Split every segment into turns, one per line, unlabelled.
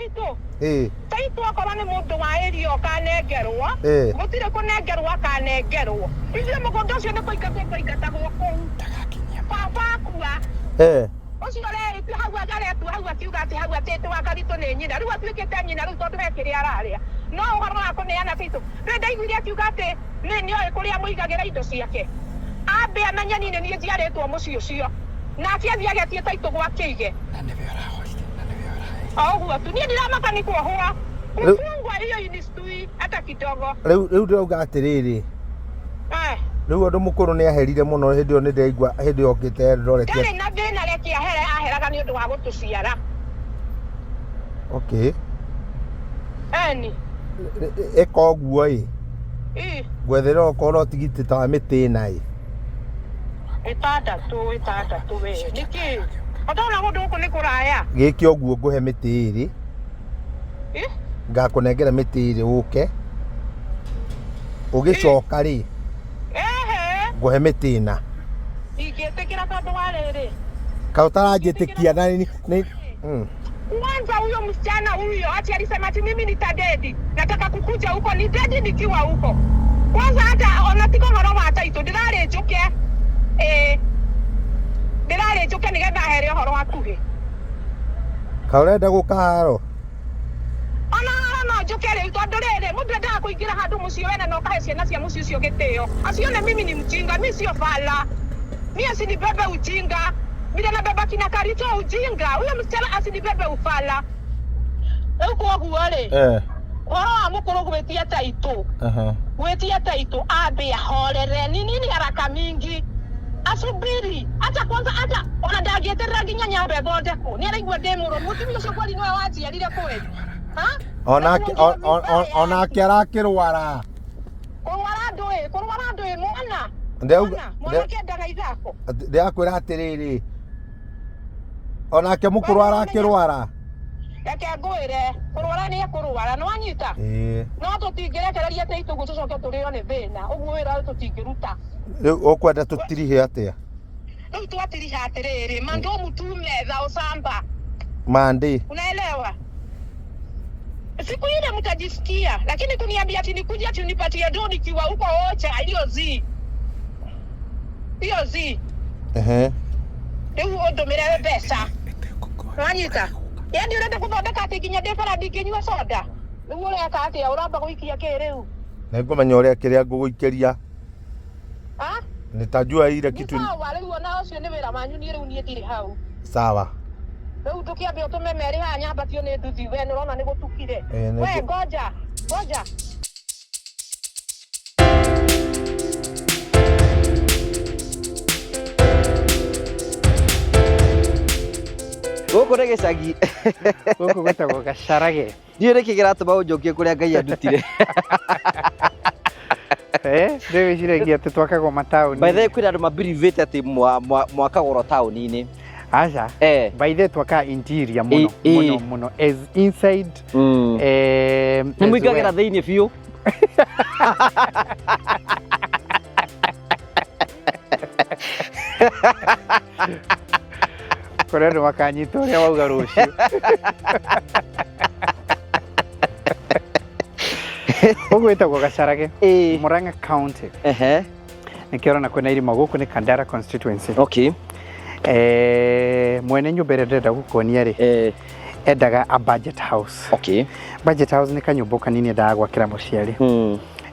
Taitũ.
Ĩĩ.
Taitũ okorwo nĩ mũndũ wa area ũkanengerwo,
Ĩĩ.
gũtirĩ kũnengerwo akanengerwo. Ithuĩ mũgũnda ũcio nĩ kũingatwo twaingatagwo kũu. Baba akua.
Eh.
Ũcio ũreĩtua hau aretua hau akiuga atĩ hau atĩ atĩ Wakaritũ nĩ nyina. Rĩu atuĩkĩte nyina rĩu tondũ he kĩrĩa ararĩa. No ũhoro wa kũneana taitũ, ndũĩ ndaiguire akiuga atĩ nĩ nĩoĩ kũrĩa amũigagĩra indo ciake. Ambe amenye niĩ nĩ niĩ njiarĩtwo mũciĩ ũcio. Nake athiĩ agetie taitũ gwake aige. O ũguo tu. Niĩ ndiramaka nĩ kuohwo. Kufungwa hiyo inistui hata kidogo.
Rĩu rĩu ndĩrauga atĩrĩrĩ.
Eh.
Rĩu ũndũ mũkũrũ nĩ aherire mũno hĩndĩ ĩyo nĩ ndĩraigua hĩndĩ ĩyo okĩte Eldoret.
Ndarĩ na thĩna reke ahere aheraga nĩ ũndũ wa gũtũciara.
Okay.
Eni.
Ĩka ũguo ĩ.
Ĩ.
Ngwethere okorwo no tigiti ta wa mĩtĩ ĩna ĩ.
Ĩtandatũ ĩtandatũ we. Nĩkĩ? Ũtona kũndũ gũkũ nĩ kũraya.
Gĩke ũguo ngũhe mĩtĩ ĩrĩ.
Ĩ?
Ngakũnengera mĩtĩ ĩrĩ ũke. Ũgĩcoka rĩ.
Ehe.
Ngũhe mĩtĩ ĩna.
Ndingĩtĩkĩra tondũ wa rĩrĩ.
Kaĩ ũtaranjĩtĩkia na nĩ nĩ
Kwanza huyo msichana huyo ati alisema ati mimi nitadedi, nataka kukuja huko ni dedi nikiwa huko. Kwanza hata ona tiga ũhoro wa taitũ ndĩrarĩ njũke ĩĩ ndĩrarĩ njũke nĩgetha here ũhoro hakuhĩ.
Kaĩ ũrenda gũka haro?
Ona haro no njũke rĩu tondũ rĩrĩ mũndũ endaga kũingĩra handũ mũciĩ wene na ũkahe ciana cia mũciĩ ũcio gĩtĩo. Asione mimi ni mjinga, mi sio fala. Mi asinibebe ujinga. Vile nabeba kina Karito ujinga. Huyo msichana asinibebe ufala. Rĩu kwoguo rĩ,
Eh.
ũhoro wa mũkũrũ gwĩtia taitũ,
Aha.
gwĩtia taitũ ambe ahorere. Ni nini haraka mingi? Asubiri. Hata kwanza hata ona ndangĩeterera nginya nyambe thondekwo. Nĩ araigua ndĩ mũrũmu. Mũtumia ũcio kweli nĩwe wanjiarire kweli? Ha?
Onake onake arakĩrwara.
Kũrwara ndũĩ, kũrwara ndũĩ mwana.
Ndĩrauga
Mwana, mwanake endaga ithako.
ndĩrakwĩra atĩrĩrĩ onake mũkũrũ arakĩrwara.
Reke ngwĩre, kũrwara nĩ ekũrwara, nĩ wanyita?
Ĩĩ.
No tũtingĩrekereria atĩ ũguo tũcoke tũrĩo nĩ thĩna, ũguo wĩra ũyũ tũtingĩruta.
Rĩu ũkwenda tũtirihe atĩa?
Rĩu twatiriha atĩrĩrĩ, mandomu tu metha ũcamba.
Mandi.
Unaelewa? Siku ile mtajisikia, lakini kuniambia ati nikuje ati unipatie do nikiwa huko Ocha, hiyo zi. Hiyo zi.
Ehe.
Rĩu ũndũmĩre mbeca. Wanyita? Yaani ũrenda gũthondeka atĩ nginya ndĩ bara ndingĩnyua soda? Rĩu ũreka atĩa? Ũramba gũikia kĩ rĩu?
Nĩngũmenya ũrĩa kĩrĩa ngũgũikĩria.
Ah?
Nitajua ile
Nĩ
kitu.
sawa rĩu ona ũcio nĩ wĩra wanyu niĩ rĩu niĩ ndirĩ hau.
Sawa.
Rĩu ndũkĩambe ũtũme merĩ haha nyambatio nĩ nduthi we nĩ ũrona nĩ gũtukire.
Ĩĩ, nĩ
We
ngũ-
ngoja, ngoja.
Gũkũ nĩ gĩcagi.
Gũkũ gwĩtagwo Gacarage.
Ndiũĩ nĩkĩ kĩratũma ũnjokie kũrĩa Ngai andutire.
Eh, ndĩwĩciragia atĩ twakagwo mataũni.
By the way kwĩna andũ mabirivĩte atĩ mwakagũrwo taũni-inĩ.
Aca.
Eh.
By the way twakaga interior mũno
Ĩ, ĩ.
mũno mũno as inside eh,
Nĩ
as
mũingagĩra
well.
thĩinĩ biũ.
Kũrĩa andũ makanyita ũrĩa wauga rũciũ. Gũkũ gwĩtagwo Gacarage.
Ĩ.
Murang'a County.
Ehe.
Nĩkĩo ũrona kwĩna irĩma gũkũ nĩ Kandara constituency.
Okay.
Eh, mwene nyũmba ĩrĩa ndĩrenda gũkuonia rĩ
Eh.
endaga a budget house.
Okay.
Budget house nĩ kanyũmba kanini endaga gwakĩra mũciari.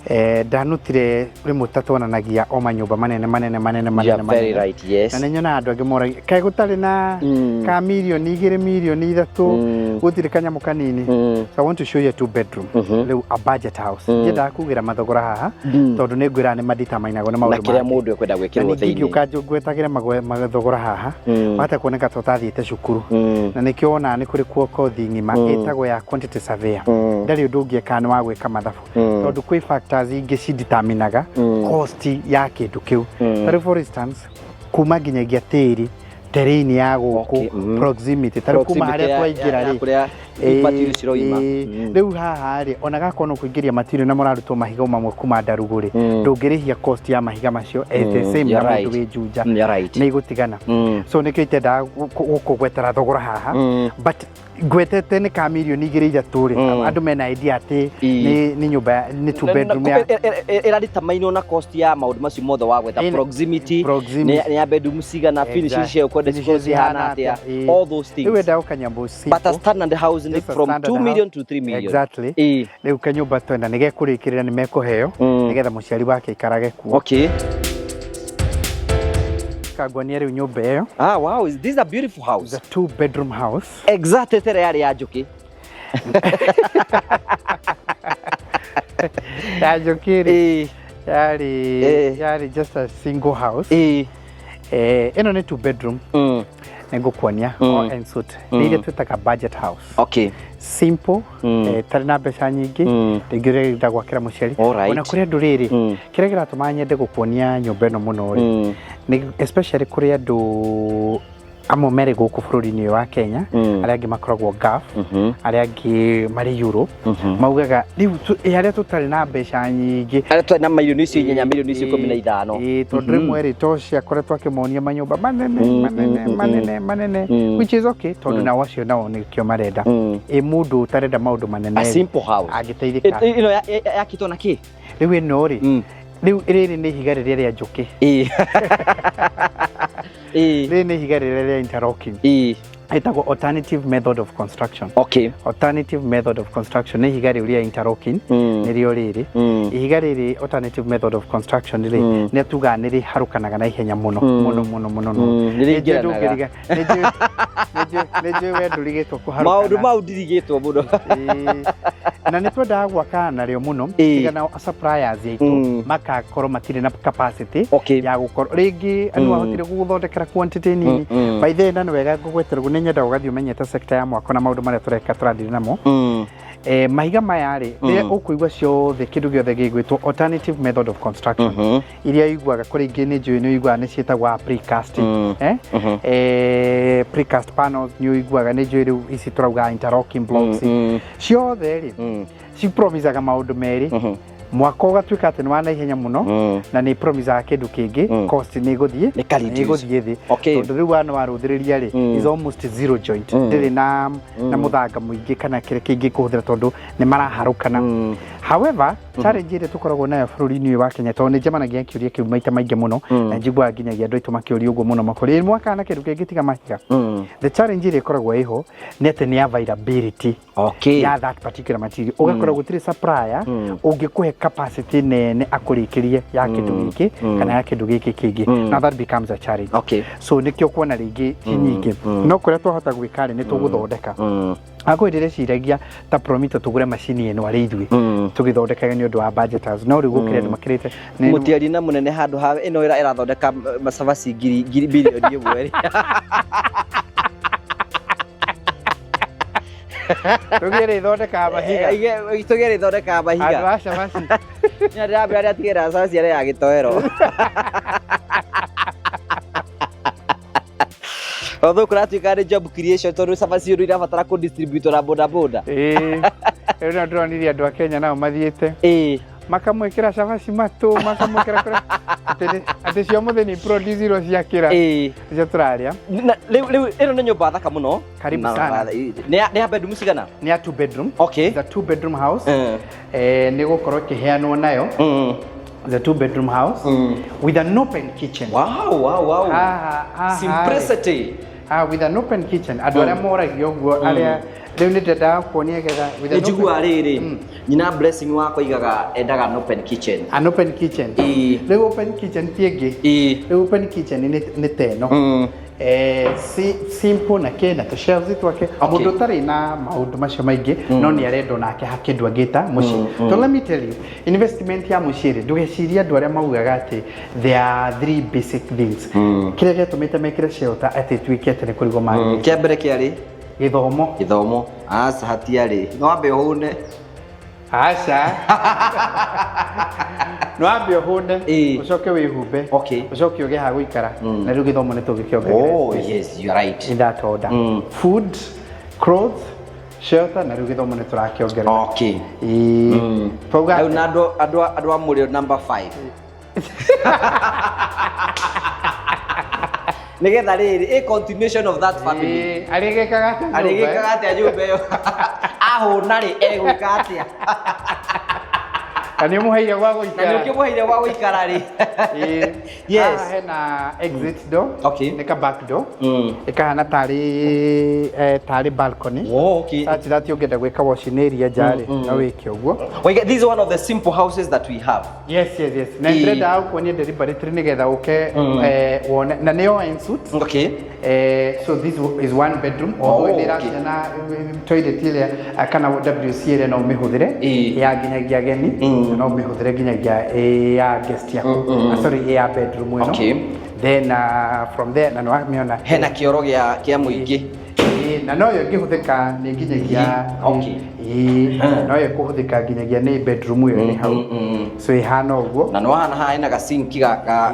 Eh, ndanutire rĩmwe ta tuonanagia o manyũmba manene manene manene
You
manene
are very
manene.
right, yes.
Na nĩ nyonaga andũ angĩ moragia kaĩ gũtarĩ na ka mirioni igĩrĩ mirioni ithatũ gũtirĩ kanyamũ kanini. So I want to show you a two bedroom. Rĩu a budget house. Ndiendaga kugĩra mathogora haha tondũ nĩ ngwĩra nĩ maditamainagwo nĩ
Na
maũndũ
kĩrĩa
mangĩ.
mũndũ ekwenda
Na
gwĩkĩrwo
ningĩ
thĩinĩ.
ingĩũka ngwetagĩre mathogora haha wahota kuoneka ta ũtathiĩte cukuru na nĩkĩo wonaga nĩ kũrĩ kuo kothi ng'ima ĩtagwo ya quantity surveyor. Ndarĩ ũndũ ũngĩ ekaga nĩ wa gwĩka mathabu tondũ kwĩ factors ingĩ cideterminaga cost ya kĩndũ kĩu. Ta rĩu for instance kuma nginyagia tĩri terrain ya gũkũ
Okay,
proximity ta rĩu kuma
Proximity
harĩa twaingĩra
ya
rĩ
kũrĩa
Ĩĩ,
material ciroima.
ĩĩ. Rĩu haha rĩ ona gakorwo no kũingĩria material na mũrarutwo mahiga mamwe kuma Ndarugu rĩ ndũngĩrĩhia cost ya mahiga macio as the same na
You're
mũndũ
right.
wĩ Juja
You're right.
nĩ igũtigana. So nĩkĩo itendaga gũkũgwetera thogora haha but Ngwetete nĩ ka mirioni 2 3 rĩ, andũ mena idea atĩ nĩ nyũmba nĩ two bedroom ya
Ĩrarĩtamainwo na cost ya maũndũ macio mothe wagweta. Proximity,
Proximity.
nĩ ya bedroom cigana, finishes cia kwenda cikorwo
Finishes
cihana
cihana
atĩa,
atĩa,
all those
rĩu
things.
wendaga kanyamũ simple.
But a standard house nĩ
Just a
from
standard
2 million
house.
to 3 million.
Exactly. Rĩu kanyũmba twenda nĩ gekũrĩkĩrĩra nĩ mekũheo nĩgetha mũciari wake aikarage kuo. Kangwania rĩu nyũmba ĩyo.
Ah, wow, this is a beautiful
It's
house.
a two-bedroom house.
Exactly tere yarĩ ya njũkĩ.
Ya njũkĩ rĩ, yarĩ yarĩ just a single house. Ĩno nĩ two bedroom. Nĩ ngũkuonia all en suite. Nĩ iria twĩtaga budget house. Simple, tarĩ na mbeca nyingĩ, rĩngĩ ũrenda gwakĩra mũciari. Ona kũrĩ andũ rĩrĩ, kĩrĩa kĩratũma nyende gũkuonia nyũmba ĩno mũno rĩ, nĩ especially kũrĩ andũ amwe merĩ gũkũ bũrũri-inĩ ũyũ wa Kenya, arĩa angĩ makoragwo Gulf, arĩa angĩ marĩ Europe, maugaga rĩu ĩ arĩa tũtarĩ na mbeca nyingĩ.
Arĩa tũtarĩ na milioni icio 8, milioni icio 15.
Ĩĩ, tondũ rĩmwe rĩ, to ciakoretwo akĩmonia manyũmba manene, manene, manene manene, which is okay, tondũ nao acio nao nĩkĩo marenda. Ĩ mũndũ ũtarenda maũndũ manene
A
rĩ,
simple house.
angĩteithĩka.
Ĩno yakĩtwo na kĩ?
Rĩu ĩno rĩ, rĩu rĩrĩ nĩ ihiga rĩrĩa rĩa njũkĩ. Rĩrĩ nĩ ihiga rĩrĩa rĩa interlocking. Ĩtagwo alternative method of construction. Alternative method of construction nĩ ihiga rĩu rĩa interlocking. Nĩrĩo rĩrĩ. Ihiga rĩrĩ, alternative method of construction rĩ, nĩ tugaga nĩ rĩharũkanaga na ihenya mũno mũno mũno mũno mũno.
Nĩ
Nĩ njũĩ
rĩingĩranaga.
ndũngĩriga, nĩ njũĩ we ndũrigĩtwo
Maũndũ
kũharũkana.
mau ndirigĩtwo mũno.
Ĩĩ. Na nĩ twendaga gwakana narĩo mũno, tiga na suppliers aitũ makakorwo matirĩ na capacity ya gũkorwo rĩngĩ nĩ wahotire gũgũthondekera quantity nini. By the way, na nĩ wega ngũgwetera ũguo, nĩ nyendaga ũgathiĩ ũmenyete sector ya mwako na maũndũ marĩa tũreka tũradiri namo. Mahiga maya rĩ, rĩrĩa ũkũigua ciothe, kĩndũ gĩothe gĩgwĩtwo alternative method of construction, iria ũiguaga kũrĩ ingĩ nĩ njũĩ nĩ ũiguaga nĩ ciĩtagwo precasting, precast panels nĩ ũiguaga, nĩ njũĩ rĩu ici tũrauga interlocking blocks, ciothe rĩ, cipromisaga maũndũ merĩ: mwako ũgatuĩka atĩ nĩ wa naihenya mũno, na nĩ promisaga kĩndũ kĩngĩ, cost nĩ ĩgũthiĩ
Nĩ ka reduce.
nĩ ĩgũthiĩ thĩ, tondũ rĩu wana warũthĩrĩria rĩ, is almost zero joint, ndĩrĩ na mũthanga mũingĩ kana kĩrĩa kĩngĩ kũhũthĩra, tondũ nĩ maraharũkana. However, challenge ĩrĩa tũkoragwo nayo bũrũri-inĩ ũyũ wa Kenya, tondũ nĩ njemanagia na kĩũria kĩu maita maingĩ mũno, na njiguaga nginyagia andũ aitũ makĩũria ũguo mũno, makũria mwaka na kĩndũ kĩngĩ tiga mahiga. The challenge ĩrĩa ĩkoragwo ĩho nĩ atĩ nĩ availability ya that particular material. Ũgakora gũtirĩ supplier ũngĩkũhe capacity nene akũrĩkĩrie ya kĩndũ gĩkĩ kana ya kĩndũ gĩkĩ kĩngĩ. Now that becomes a challenge. So nĩkĩo kuona rĩngĩ ti nyingĩ, no kũrĩa twahota gwĩka rĩ, nĩ tũgũthondeka. Akwĩ ndĩreciragia ta Promito tũgũre macini ĩno arĩ ithuĩ tũgĩthondekage nĩ ũndũ wa budgeters, no rĩu gũkĩrĩ andũ makĩrĩte
Mũtiari na mũnene handũ ha ĩno ĩrathondeka macabaci ngiri ngiri 1 bilioni 1 rĩ.
Tũgĩre ithondekaga mahiga.
Tũgĩre ithondekaga mahiga.
Andũ a cabaci.
Nĩ ndĩrambĩra arĩa atigĩrĩra cabaci arĩa ya gĩtoero. Although kũratuĩka nĩ job creation, tondũ cabaci ũndũ irabatara kũ distribute na boda boda.
Ĩĩ, rĩu no ndĩronirie andũ a Kenya nao mathiĩte makamwĩkĩra cabaci matũ, makamwĩkĩra kũrĩa atĩ cio mũthĩ produce irio ciakĩra cio tũrarĩa.
Na rĩu ĩno nĩ nyũmba thaka mũno.
Karibu sana.
Nĩ ya bedroom cigana?
Nĩ ya two bedroom. It's a two bedroom house. Nĩ gũkorwo ĩkĩheanwo nayo. It's a two bedroom house with an open kitchen.
Wow.
Haha, haha.
Simplicity.
Ah, with an open kitchen. Andũ arĩa moragia ũguo, arĩa rĩu nĩ ndendaga kuonia getha with
Nĩ
an open-
njiguaga rĩrĩ nyina Blessing wakwa igaga endaga an open kitchen.
An open kitchen. Rĩu open kitchen ti ĩngĩ. Rĩu open kitchen nĩ ta ĩno. Simple na kĩ na tũ shelves twake. Mũndũ ũtarĩ na maũndũ macio maingĩ, no nĩ arenda onake hakĩndũ angĩta mũciĩ. So let me tell you, investment ya mũciĩ rĩ, ndũgecirie andũ arĩa maugaga atĩ there are three basic things kĩrĩa gĩatũmĩte mekĩre shelter atĩ ĩtuĩke atĩ nĩ kũrigwo mangĩ.
Kĩa mbere kĩarĩ?
Gĩthomo.
Gĩthomo. Aca, hatiarĩ, no wambe ũhũne.
Aca, no wambe ũhũne, ũcoke wĩhumbe, ũcoke ũgĩe ha gũikara, na rĩu gĩthomo nĩ tũgĩkĩongerera.
Oh yes, you are right.
In that order: food, clothes, shelter, na rĩu gĩthomo nĩ tũrakĩongerera. Ĩĩ. Twauga
Rĩu na andũ a mũrĩo number 5. Nĩgetha rĩrĩ a continuation of that family.
Arĩgĩkaga atĩa nyũmba?
Arĩgĩkaga atĩa nyũmba ĩyo? Ahũna rĩ, egwĩka atĩa?
Na nĩ ũmũheire gwa
Na nĩ
gũikara.
ũkĩmũheire gwa gũikara rĩ.
Ĩĩ.
Yes.
Haha hena exit door.
Okay.
Nĩ ka back door. Ĩkahana tarĩ balcony.
Oh, okay.
Such that ũngĩenda gwĩka washing area nja rĩ, no wĩke ũguo.
Well, this is one of the simple houses that we have.
Yes. Na
Ĩĩ.
ndĩrenda gũkuonia deliberately nĩgetha ũke wone na nĩyo en suite. So this is one bedroom, although
Oh,
nĩ ĩraciana toilet ĩrĩa kana WC ĩrĩa no ũmĩhũthĩre ya nginyagia ageni, na no ũmĩhũthĩre nginyagia ya guest yaku. Ah, sorry, ya bedroom ĩno. Then from there na nĩwamĩona
Hena kĩoro gĩa mũingĩ.
Ĩĩ, na noyo ĩngĩhũthĩka nĩ nginyagia Ĩĩ, noyo ĩkũhũthĩka nginyagia nĩ bedroom ĩyo ĩrĩ hau. So ĩhana ũguo.
Na nĩ wahana haha hena gasinki ga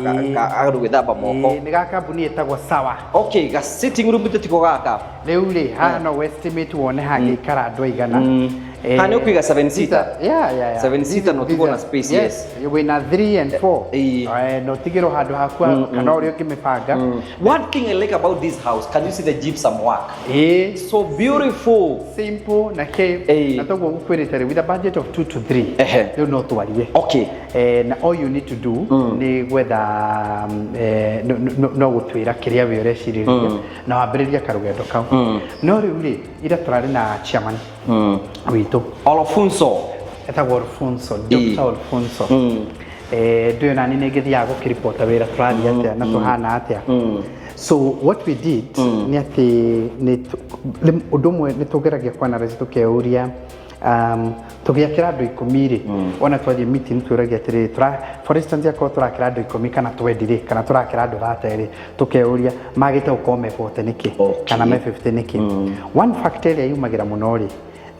andũ gwĩthamba moko.
Ĩĩ, nĩ ga kambuni ĩtagwo Sawa.
Okay, ga sitting room tĩtiko gaka.
Rĩu rĩ, haha no estimate wone hangĩikara andũ aigana.
Haha nĩ ũkũiga seven seater?
Yeah.
Seven seater no ũtigwo na space, yes.
Wĩna 3 and 4.
Ĩĩ.
Na ũtigĩrwo handũ haku kana ũrĩa ũngĩmĩbanga.
One thing I like about this house, can you see the gypsum work?
Ĩĩ.
So beautiful.
Simple na kĩ na toguo gũkwĩrĩte rĩ, with a budget of 2 to 3 rĩu no twarie. Na all you need to do nĩ gwetha no gũtwĩra kĩrĩa we ũrecirĩria na wambĩrĩrie karũgendo kau. No rĩu rĩ, ira tũrarĩ na chairman witũ.
Olofunso.
Etagwo Alfonso, Dr. Alfonso. Ndũĩ nani nĩ ngĩthiaga gũkĩribota wĩra tũrathiĩ atĩa na tũhana atĩa. So what we did nĩ atĩ ũndũ ũmwe nĩ tũgeragia kũ-analyse tũkeyũria, tũgĩakĩra andũ 10 rĩ, ona twathiĩ meeting twĩragia atĩrĩrĩ, for instance, akorwo tũrakĩra andũ 10 kana 20 rĩ, kana tũrakĩra andũ 30 rĩ, tũkeyũria magĩte gũkorwo me 40 nĩkĩ kana me 50 nĩkĩ. One factor ĩrĩa yumagĩra mũno rĩ,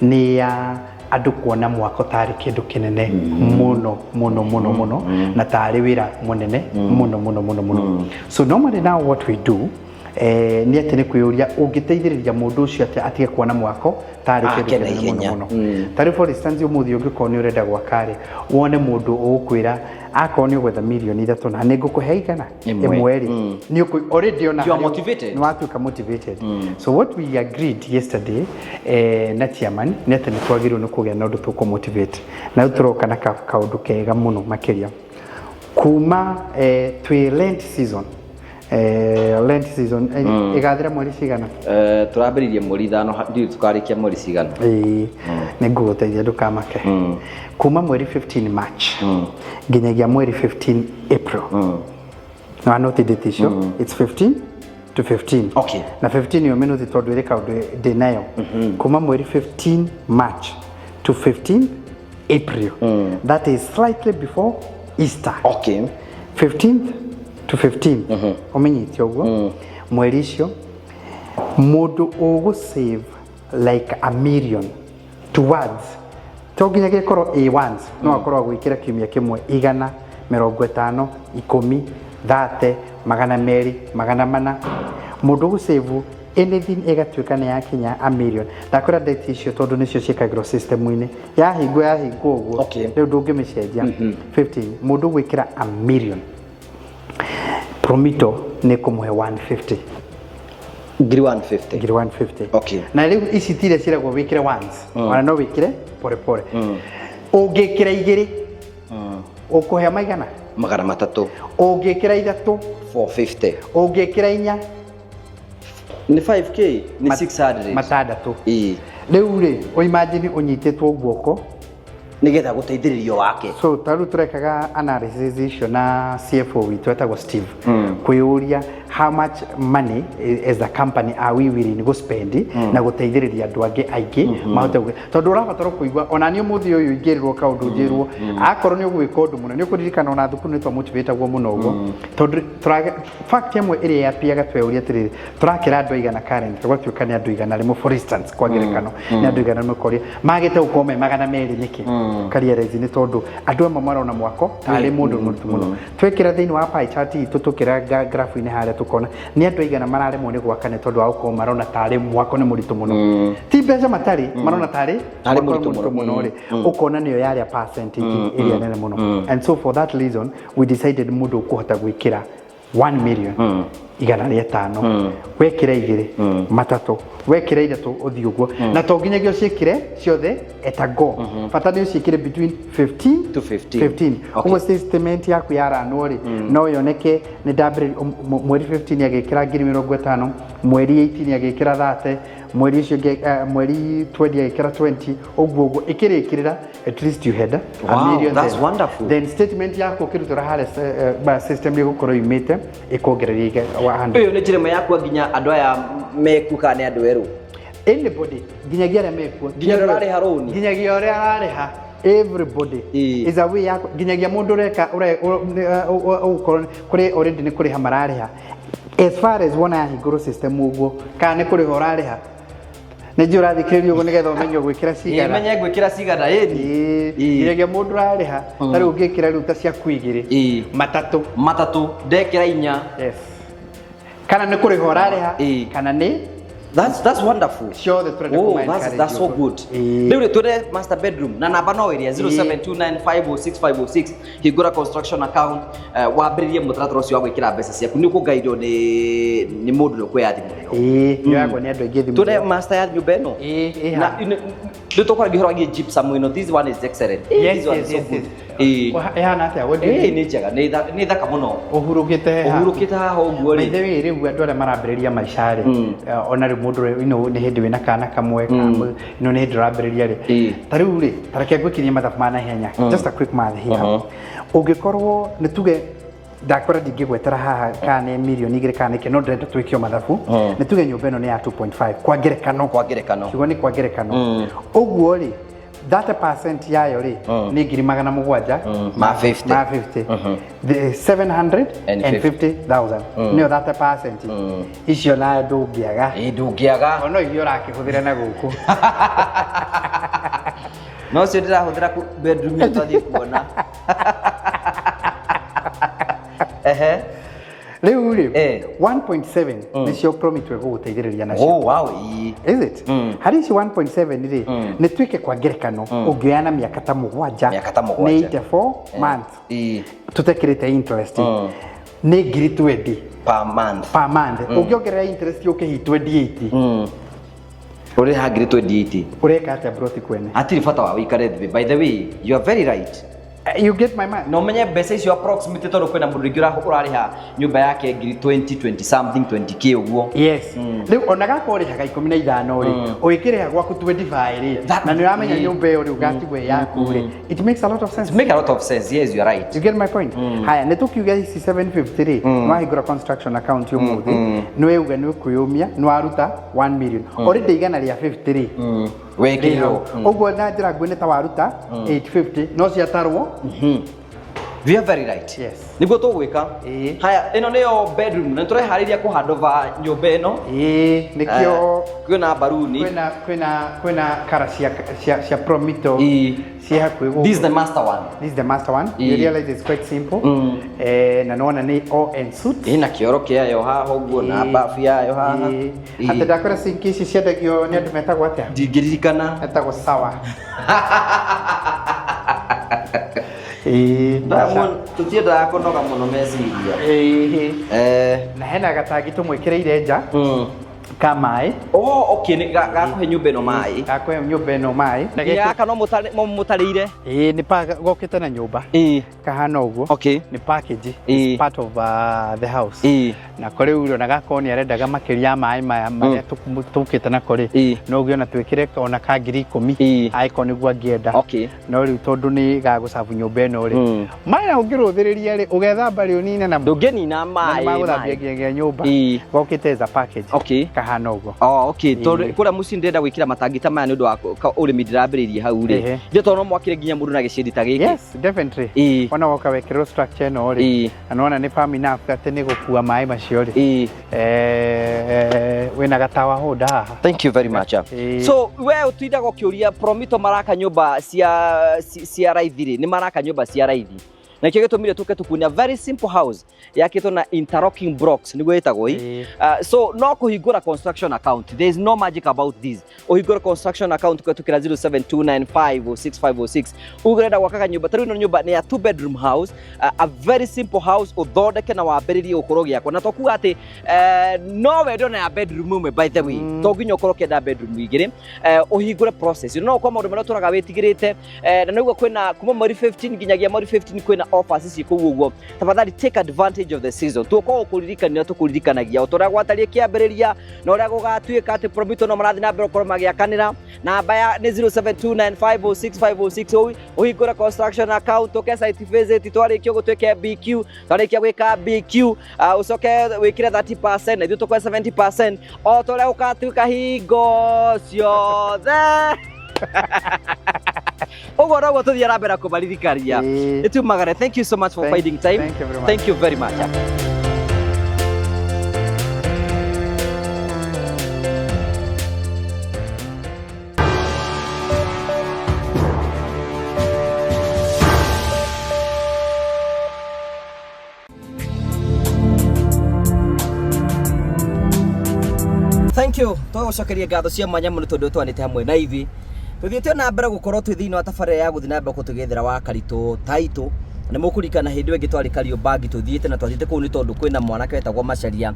nĩ ya andũ kuona mwako tarĩ kĩndũ kĩnene mũno mũno mũno mũno na tarĩ wĩra mũnene mũno mũno mũno mũno. So normally now what we do nĩ atĩ nĩ kwĩyũria ũngĩteithĩrĩria mũndũ ũcio atĩa atige kuona mwako tarĩ kĩndũ
Ake na
kĩnene mũno
ihenya.
mũno. Tarĩu for instance, ũmũthĩ ũngĩkorwo nĩ ũrenda gwaka rĩ, wone mũndũ ũgũkwĩra akorwo nĩ ũgwetha mirioni 3 na nĩ ngũkũhe igana
Ĩmwe.
ĩmwe rĩ, nĩ ũkũ already ona
You are
harĩa
motivated.
nĩ watuĩka motivated. So what we agreed yesterday na chairman nĩ atĩ nĩ twagĩrĩirwo nĩ kũgĩa na ũndũ tũkũ motivate, na rĩu tũroka na kaũndũ kega mũno makĩria kuma twĩ Lent season. Lent season ĩgathira mweri cigana?
Tũrambĩrĩirie mweri 5, ndiũĩ tũkarĩkia mweri cigana.
Ĩĩ, nĩ ngũgũteithia, ndũkamake. Kuma mweri 15 March nginyagia mweri 15 April, na note date icio, it's 15 to 15. Na 15 ĩyo mĩnũthi tondũ ĩrĩ kaũndũ ndĩ nayo. Kuma mweri 15 March to 15 April, that is slightly before Easter. 15th to 15th, ũmenyete ũguo, mweri icio mũndũ ũgũ save like a million towards, to nginya gĩkorwo a once, no akorwo agwĩkĩra kiumia kĩmwe 150, 10, 30, 200, 400, mũndũ ũgũ save anything ĩgatuĩka nĩ yakinya a million. Ndakwĩra date icio tondũ nĩcio ciĩkagĩrwo system-inĩ, yahingwo ũguo. Rĩu ndũngĩmĩcenjia. 15, mũndũ ũgwĩkĩra a million, Promito nĩ kũmũhe 150.
Ngiri 150.
Ngiri 150. Na rĩu ici tiria ciragwo wĩkĩre once, ona no wĩkĩre pore pore. Ũngĩkĩra igĩrĩ, ũkũheo maigana?
300.
Ũngĩkĩra ithatũ?
450.
Ũngĩkĩra inya?
Nĩ 5K, nĩ 600.
600.
Ĩĩ.
Rĩu rĩ, ũimagine ũnyitĩtwo guoko
nĩgetha gũteithĩrĩrio wake.
So ta rĩu tũrekaga analysis icio na CFO witũ etagwo Steve, kwĩyũria how much money as a company are we willing go spend na gũteithĩrĩria andũ angĩ aingĩ mahote tondũ ũrabatara kũigua ona niĩ ũmũthĩ ũyũ ingĩrĩrwo kaũndũ njĩrwo akorwo nĩ ũgwĩka ũndũ mũno nĩ ũkũririkana ona thukuru nĩ twamotivatagwo mũno ũguo, tondũ fact ĩmwe ĩrĩa yapiaga tweuria atĩrĩrĩ, tũrakĩra andũ aigana current? Gwatuĩka nĩ andũ 100, for instance, kwa ngerekano, nĩ andũ 100 koria magĩte gũkorwo me 200 nĩkĩ? Ũkarealize nĩ tondũ andũ amwe marona mwako tarĩ mũndũ mũritũ mũno. Twekĩra thĩinĩ wa pie chart itũ, tũkĩra graph-inĩ harĩa, tũkona nĩ andũ aigana mararemwo nĩ gwaka nĩ tondũ wa gũkorwo marona tarĩ mwako nĩ mũritũ mũno, ti mbeca matarĩ, marona tarĩ
Tarĩ
mwako nĩ
mũritũ mũno.
mũno rĩ, ũkona nĩyo yarĩa percentage ĩrĩa nene mũno. And so for that reason we decided mũndũ ũkũhota gwĩkĩra 1 million. 105, wekĩra igĩrĩ, matatũ, wekĩra ithatũ, ũthiĩ ũguo. Na to nginyagia ũciĩkĩre ciothe at a go, bata nĩ ũciĩkĩre between 15
to 15.
15. Ũguo statement yaku yaranwo rĩ, no yoneke nĩ ndambĩrĩria mweri 15 agĩkĩra 50,000, mweri 18 agĩkĩra 30, mweri ũcio ũngĩ, mweri 20 agĩkĩra 20, ũguo ũguo ĩkĩrĩkĩrĩra, at least you had a
Wow,
million
that's
there.
wonderful.
Then statement yaku ũkĩrutĩra harĩa system ĩgũkorwo yumĩte ĩkuongereria 100.
Ũyũ nĩ njĩra ĩmwe ya kuo nginya andũ aya mekuo kana nĩ andũ erũ?
Anybody, nginyagia arĩa mekuo.
Nginya ũrĩa ũrarĩha rũni.
Nginyagia ũrĩa ararĩha, everybody. Is a way ya nginyagia mũndũ ũreka ũgũkorwo kũrĩ already nĩ kũrĩha mararĩha, as far as wona yahingũrwo system ũguo, kana nĩ kũrĩha ũrarĩha, nĩ njũĩ ũrathikĩrĩria ũguo nĩgetha ũmenye ũgwĩkĩra cigana.
Menye ngwĩkĩra cigana, ĩni.
Nginyagia mũndũ ũrarĩha, ta rĩu ũngĩkĩra rĩu ta ciaku igĩrĩ, matatũ,
matatũ, ndekĩra inya.
Yes, kana nĩ kũrĩha ũrarĩha, kana nĩ
That's wonderful.
ciothe tũrenda
Oh,
kũma
that's so
encourage
good.
ũguo.
Rĩu rĩ twende master bedroom na namba no ĩrĩa 0729506506. Hingũra construction account, wambĩrĩrie mũtaratara ũcio wa gwĩkĩra mbeca ciaku. Nĩ ũkũgaidwo nĩ mũndũ ũrĩa ũkuoya thimũ ĩyo.
Ĩĩ, yoyagwo nĩ andũ aingĩ thimũ
Twende
ĩyo.
master ya nyũmba ĩno.
Ĩĩ,
Na
haha.
nĩ tũkwaragia ũhoro wĩgiĩ gypsum ĩno. This one is excellent. This one is so good.
Ĩhana atĩa? What do you
Ĩĩ,
think?
nĩ njega, nĩ thaka mũno.
Ũhurũkĩte haha.
Ũhurũkĩte haha ũguo
By
rĩ.
the way, rĩu andũ arĩa marambĩrĩria maica rĩ, ona rĩu mũndũ nĩ hĩndĩ wĩna kana kamwe, nĩ hĩndĩ ũrambĩrĩria rĩ, ta rĩu rĩ, ta reke ngwĩkirie mathabu ma naihenya, just a quick math here. Ũngĩkorwo nĩ tuge ndakora ndingĩgwetera haha kana nĩ mirioni 2 kana nĩkĩ, no ndĩrenda twĩkio mathabu. Nĩ tuge nyũmba ĩno nĩ ya 2.5 kwa ngerekano.
Kwa ngerekano.
Kiugo nĩ kwa ngerekano. Ũguo rĩ, 30% yayo rĩ nĩ 700,000
Ma 50.
Ma 50, the 750,000 nĩyo 30%. Icio nayo ndũngĩaga.
Ĩĩ, ndũngĩaga.
Ona iria ũrakĩhũthĩra na gũkũ.
No ũcio ndĩrahũthĩra bedroom ĩyo twathiĩ kuona. Ehe.
Rĩu rĩ, 1.7 nĩcio Promito ĩgũgũteithĩrĩria nacio.
Oh, wow. Ĩĩ.
Is it? Harĩ ici 1.7 rĩ, nĩ tuĩke kwa ngerekano ũngĩoya na mĩaka ta 7,
Mĩaka ta 7.
nĩ 84 months, tũtekĩrĩte interest, nĩ 20,000
Per month.
Per month. Ũngĩongerera interest yũke hi 28,
Ũrĩha 28,000.
Ũreka atĩa broti kwene?
Hatirĩ bata wa wĩikare thĩ. By the way, you are very right.
You get my mind?
Na ũmenye mbeca icio approximately, tondũ kwĩna mũndũ rĩngĩ ũrarĩha nyũmba yake ngiri 20, 20 something, 20K ũguo.
Yes, rĩu ona gakorwo ũrĩhaga 15 rĩ, ũgĩkĩrĩha gwaku 25 rĩ, na nĩ ũramenya nyũmba ĩyo rĩu gatigwo ĩ yaku rĩ, it makes a lot of sense.
It make a lot of sense. Yes, you are right.
You get my point? Haya, nĩ tũkiuga ici 750 rĩ, nĩ wahingũra construction account ũmũthĩ, nĩ wauga nĩ ũkwĩyũmia, nĩ waruta 1 million already, 150 rĩ
Wekĩrirwo.
rĩ hau. Ũguo na njĩra nguhĩ nĩ ta waruta 850, no ciatarwo.
You are very right.
Yes.
Nĩguo tũgwĩka. Haya, ĩno nĩyo bedroom na tũreharĩria kũhandova nyũmba ĩno.
Ĩĩ, nĩkĩo.
Kwĩna mbaruni.
Kwĩna kara cia Promito ciĩ hakuhĩ gũkũ.
This is the master one.
This is the master one. You realize it's quite simple. Na nĩwona nĩ all en suite.
Ĩna kĩoro kĩayo haha ũguo na bafu yayo haha.
Atĩ ndakwĩra sinki ici ciendagio nĩ andũ metagwo atĩa?
Ndingĩririkana.
Metagwo sawa. Ĩĩ.
Tũtiendaga kũnoga mũno meciria.
Na hena gatangi tũmwĩkĩrĩire nja ka maĩ.
Oh, okay, nĩ gakũhe nyũmba ĩno maĩ.
Gakũhe nyũmba ĩno maĩ. Na
Gaka no mũtarĩire.
Ĩĩ, nĩ pa gokĩte na nyũmba. Kahana ũguo. Nĩ package. It's part of the house. Na ko rĩu ona gakorwo nĩ arendaga makĩria ya maĩ maya marĩa tũkĩte nako rĩ, no ũgĩe ona twĩkĩre ona ka 10,000 angĩkorwo nĩguo angĩenda. No rĩu tondũ nĩ gagũcabu nyũmba ĩno rĩ, maya ũngĩrũthĩrĩria rĩ, ũgethamba rĩ, ũnine namo.
Ndũngĩnina maĩ.
Magũthambia
Maĩ.
nginya nyũmba. Gokĩte as a package. Kahana ũguo.
Oh, okay. Tondũ kũrĩa mũciĩ ndĩrenda gwĩkĩra matangi ta maya nĩ ũndũ wa ũrĩmi ndĩrambĩrĩirie hau rĩ. Ithe tondũ no mwakĩre nginya mũndũ na gĩcĩndi ta gĩkĩ.
Yes, definitely. Ona woka wekĩrwo structure ĩno rĩ, na nĩwona nĩ firm enough atĩ nĩ gũkua maĩ macio rĩ. Wĩna gatawa holder haha.
Thank you very much. So we ũtindaga ũkĩũria Promito maraka nyũmba cia raithi rĩ, nĩ maraka nyũmba cia raithi. Na nĩkĩo gĩtũmire tũke tũkuonia very simple house yakĩtwo na interlocking blocks nĩguo ĩtagwo ĩ. So no kũhingũra construction account, there is no magic about this. Ũhingũre construction account kũhetũkĩra 0729506506, uge ũrenda gwaka kanyũmba. Ta rĩu ĩno nyũmba nĩ ya two bedroom house, a very simple house, ũthondeke na wambĩrĩrie gũkorwo gĩakwo. Na tokuga atĩ no wende ona ya bedroom ĩmwe, by the way. To nginya ũkorwo ũkĩenda bedroom igĩrĩ. Ũhingũre process no ũkorwo maũndũ marĩa ũtũraga wĩtigĩrĩte, na nĩguo kwĩna kuma mweri 15 nginyagia mweri 15 kwĩna offers ici kũu ũguo. Tafadhali take advantage of the season. Tũkorwo kũririkania, tũkũririkanagia o ta ũrĩa gwatariĩ kĩambĩrĩria na ũrĩa gũgatuĩka atĩ Promito no marathiĩ na mbere gũkorwo magĩakanĩra. Namba ya nĩ 0729506506. Ũhingũre construction account, ũke site visit, twarĩkia ũguo twĩke BQ, twarĩkia gwĩka BQ, ũcoke wĩkĩre 30% na ithuĩ tũkwe 70% o ta ũrĩa gũgatuĩka hingo ciothe. Ũguo noguo tũthiĩ na mbere kũmaririkania. Nĩtumagare. Thank you so much for finding time.
Thank you very much.
Thank you very much. Thank you. Twagũcokeria ngatho cia mwanya mũno tondũ twanĩte hamwe na ithuĩ. Tũthiĩte na mbere gũkorwo twĩ thĩinĩ wa tabarĩra ya gũthiĩ na mbere gũkorwo tũgĩethera wa Karitũ taitũ. Na mũkũririkana hĩndĩ ĩyo ĩngĩ twarĩ Kariobangi tũthiĩte, na twathiĩte kũu nĩ tondũ kwĩna mwanake wetagwo Macharia,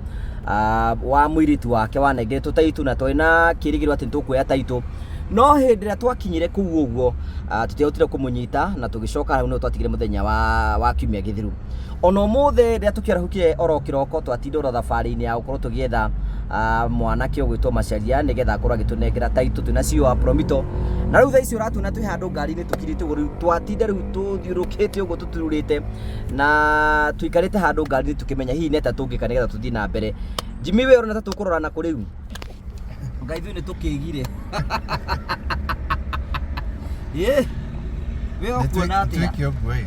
wa mũirĩtu wake wanengeretwo taitũ, na twarĩ na kĩrĩgĩrĩro atĩ nĩtũkuoya taitũ. No hĩndĩ ĩrĩa twakinyire kũu ũguo, tũtiahotire kũmũnyita na tũgĩcoka hau nĩho twatigire mũthenya wa kiumia gĩthiru. Ona ũmũthĩ rĩrĩa tũkĩarahũkire oro kĩroko, twatinda oro thabarĩ-inĩ ya gũkorwo tũgĩetha mwanake ũgwĩtwo Macharia nĩgetha akorwo agĩtũnengera taitũ twĩna CEO wa Promito. Na rĩu thaa ici ũratuona twĩ handũ ngari-inĩ tũkirĩte ũguo, rĩu twatinda rĩu tũthiũrũkĩte ũguo tũtururĩte na tũikarĩte handũ ngari-inĩ tũkĩmenya hihi nĩ atĩa tũngĩka nĩgetha tũthiĩ na mbere. Jimmy, we ũrona ta tũkũrorana kũ rĩu? Ngai ithuĩ nĩ tũkĩgire. Ĩ, we ũkuona atĩa?
Twĩke ũguo ĩ.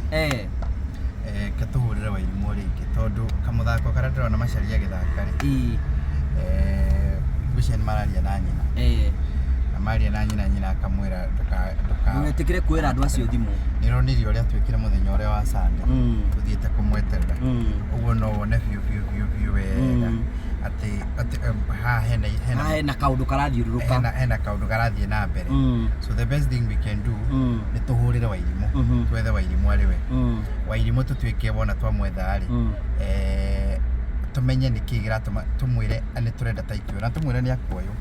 Reke tũhũrĩre Wairimũ rĩngĩ tondũ kamũthako karĩa ndĩrona Macharia agĩthaka rĩ, ngwĩciria nĩ mararia na nyina. Na maria na nyina, nyina akamwĩra ndũka ndũka
Ndũgetĩkĩre kwĩra andũ acio thimũ.
Nĩronire ũrĩa twĩkire mũthenya ũrĩa wa Sunday, tũthiĩte kũmweterera. Ũguo no wone biũ biũ biũ biũ wega atĩ haha hena
Haha hena kaũndũ karathiũrũrũka.
Hena kaũndũ karathiĩ na mbere. So the best thing we can do nĩ tũhũrĩre Wairimũ, twethe Wairimũ arĩ we. Wairimũ tũtuĩke wona twamwetha rĩ, tũmenye nĩkĩ kĩratũma tũmwĩre nĩ tũrenda taitũ, na tũmwĩre nĩ akuoywo.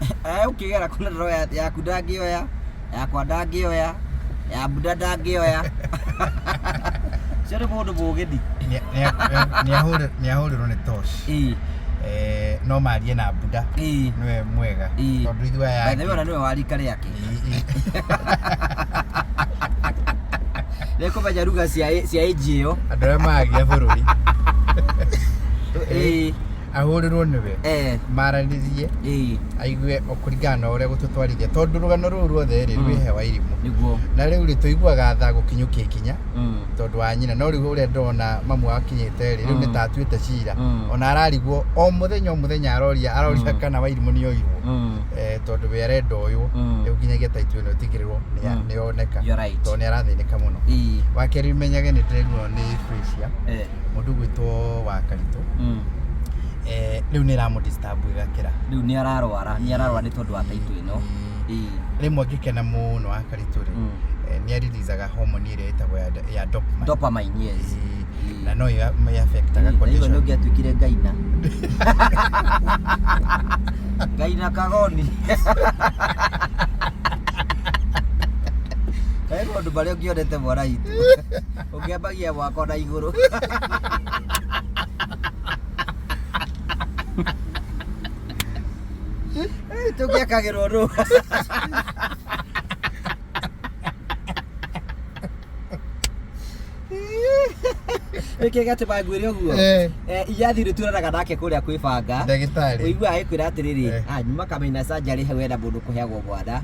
Ũkĩgera kũna ndoro yaku ndangĩoya, yakwa ndangĩoya, ya Buda ndangĩoya. Ũcio nĩ mũndũ mũgĩthi.
Nĩ ahũrĩrwo nĩ Tosh. No marie na Buda, nĩwe mwega, tondũ ithuĩ aya
By the way,
angĩ
ona nĩwe wa rika rĩake. Nĩkũmenya ruga cia age ĩyo.
Andũ arĩa magagia bũrũri. Ahũrĩrwo nĩwe, maranĩrie, aigue kũringana na ũrĩa gũtũtwarithia, tondũ rũgano rũu ruothe rĩ rwĩ he Wairimũ. Na rĩu rĩ tũiguaga tha gũkinyũkia ikinya tondũ wa nyina, no rĩu ũrĩa ndĩrona mamu akinyĩte rĩ, rĩu nĩ ta atuĩte cira. Ona ararigwo o mũthenya o mũthenya, aroria aroria kana Wairimũ nĩ oirwo, tondũ we arenda ũyũ. Rĩu nginyagia taitũ ĩno ĩtigĩrĩrwo nĩ yoneka,
You're right.
tondũ nĩ arathĩnĩka mũno. Wa kerĩ, menyage nĩ ndĩrerirwo nĩ Frisia, mũndũ ũgwĩtwo wa Karitũ, rĩu nĩ ĩramũ disturb ĩgakĩra.
Rĩu nĩ ararwara nĩ tondũ wa taitũ ĩno.
Rĩmwe angĩkena mũno wa Karitũ rĩ, nĩ areleasaga hormone ĩrĩa ĩtagwo ya dopamine.
Dopamine, yes.
Na no ĩ affectaga
Ndaigua nĩ
condition.
ũngĩatuĩkire ngaina. Ngaina kagoni. Kaĩ maũndũ marĩa ũngĩonete mwana witũ. Ũngĩambagia mwako na igũrũ. Tũngĩakagĩrwo nũ? Nĩkĩ gĩatũma ngwĩre ũguo? Iyathi nĩ turanaga nake kũrĩa kwĩbanga.
Ndagĩtarĩ.
Ũiguaga agĩkwĩra atĩrĩrĩ, nyuma kamenya surgery hau hena mũndũ kũheagwo mwana.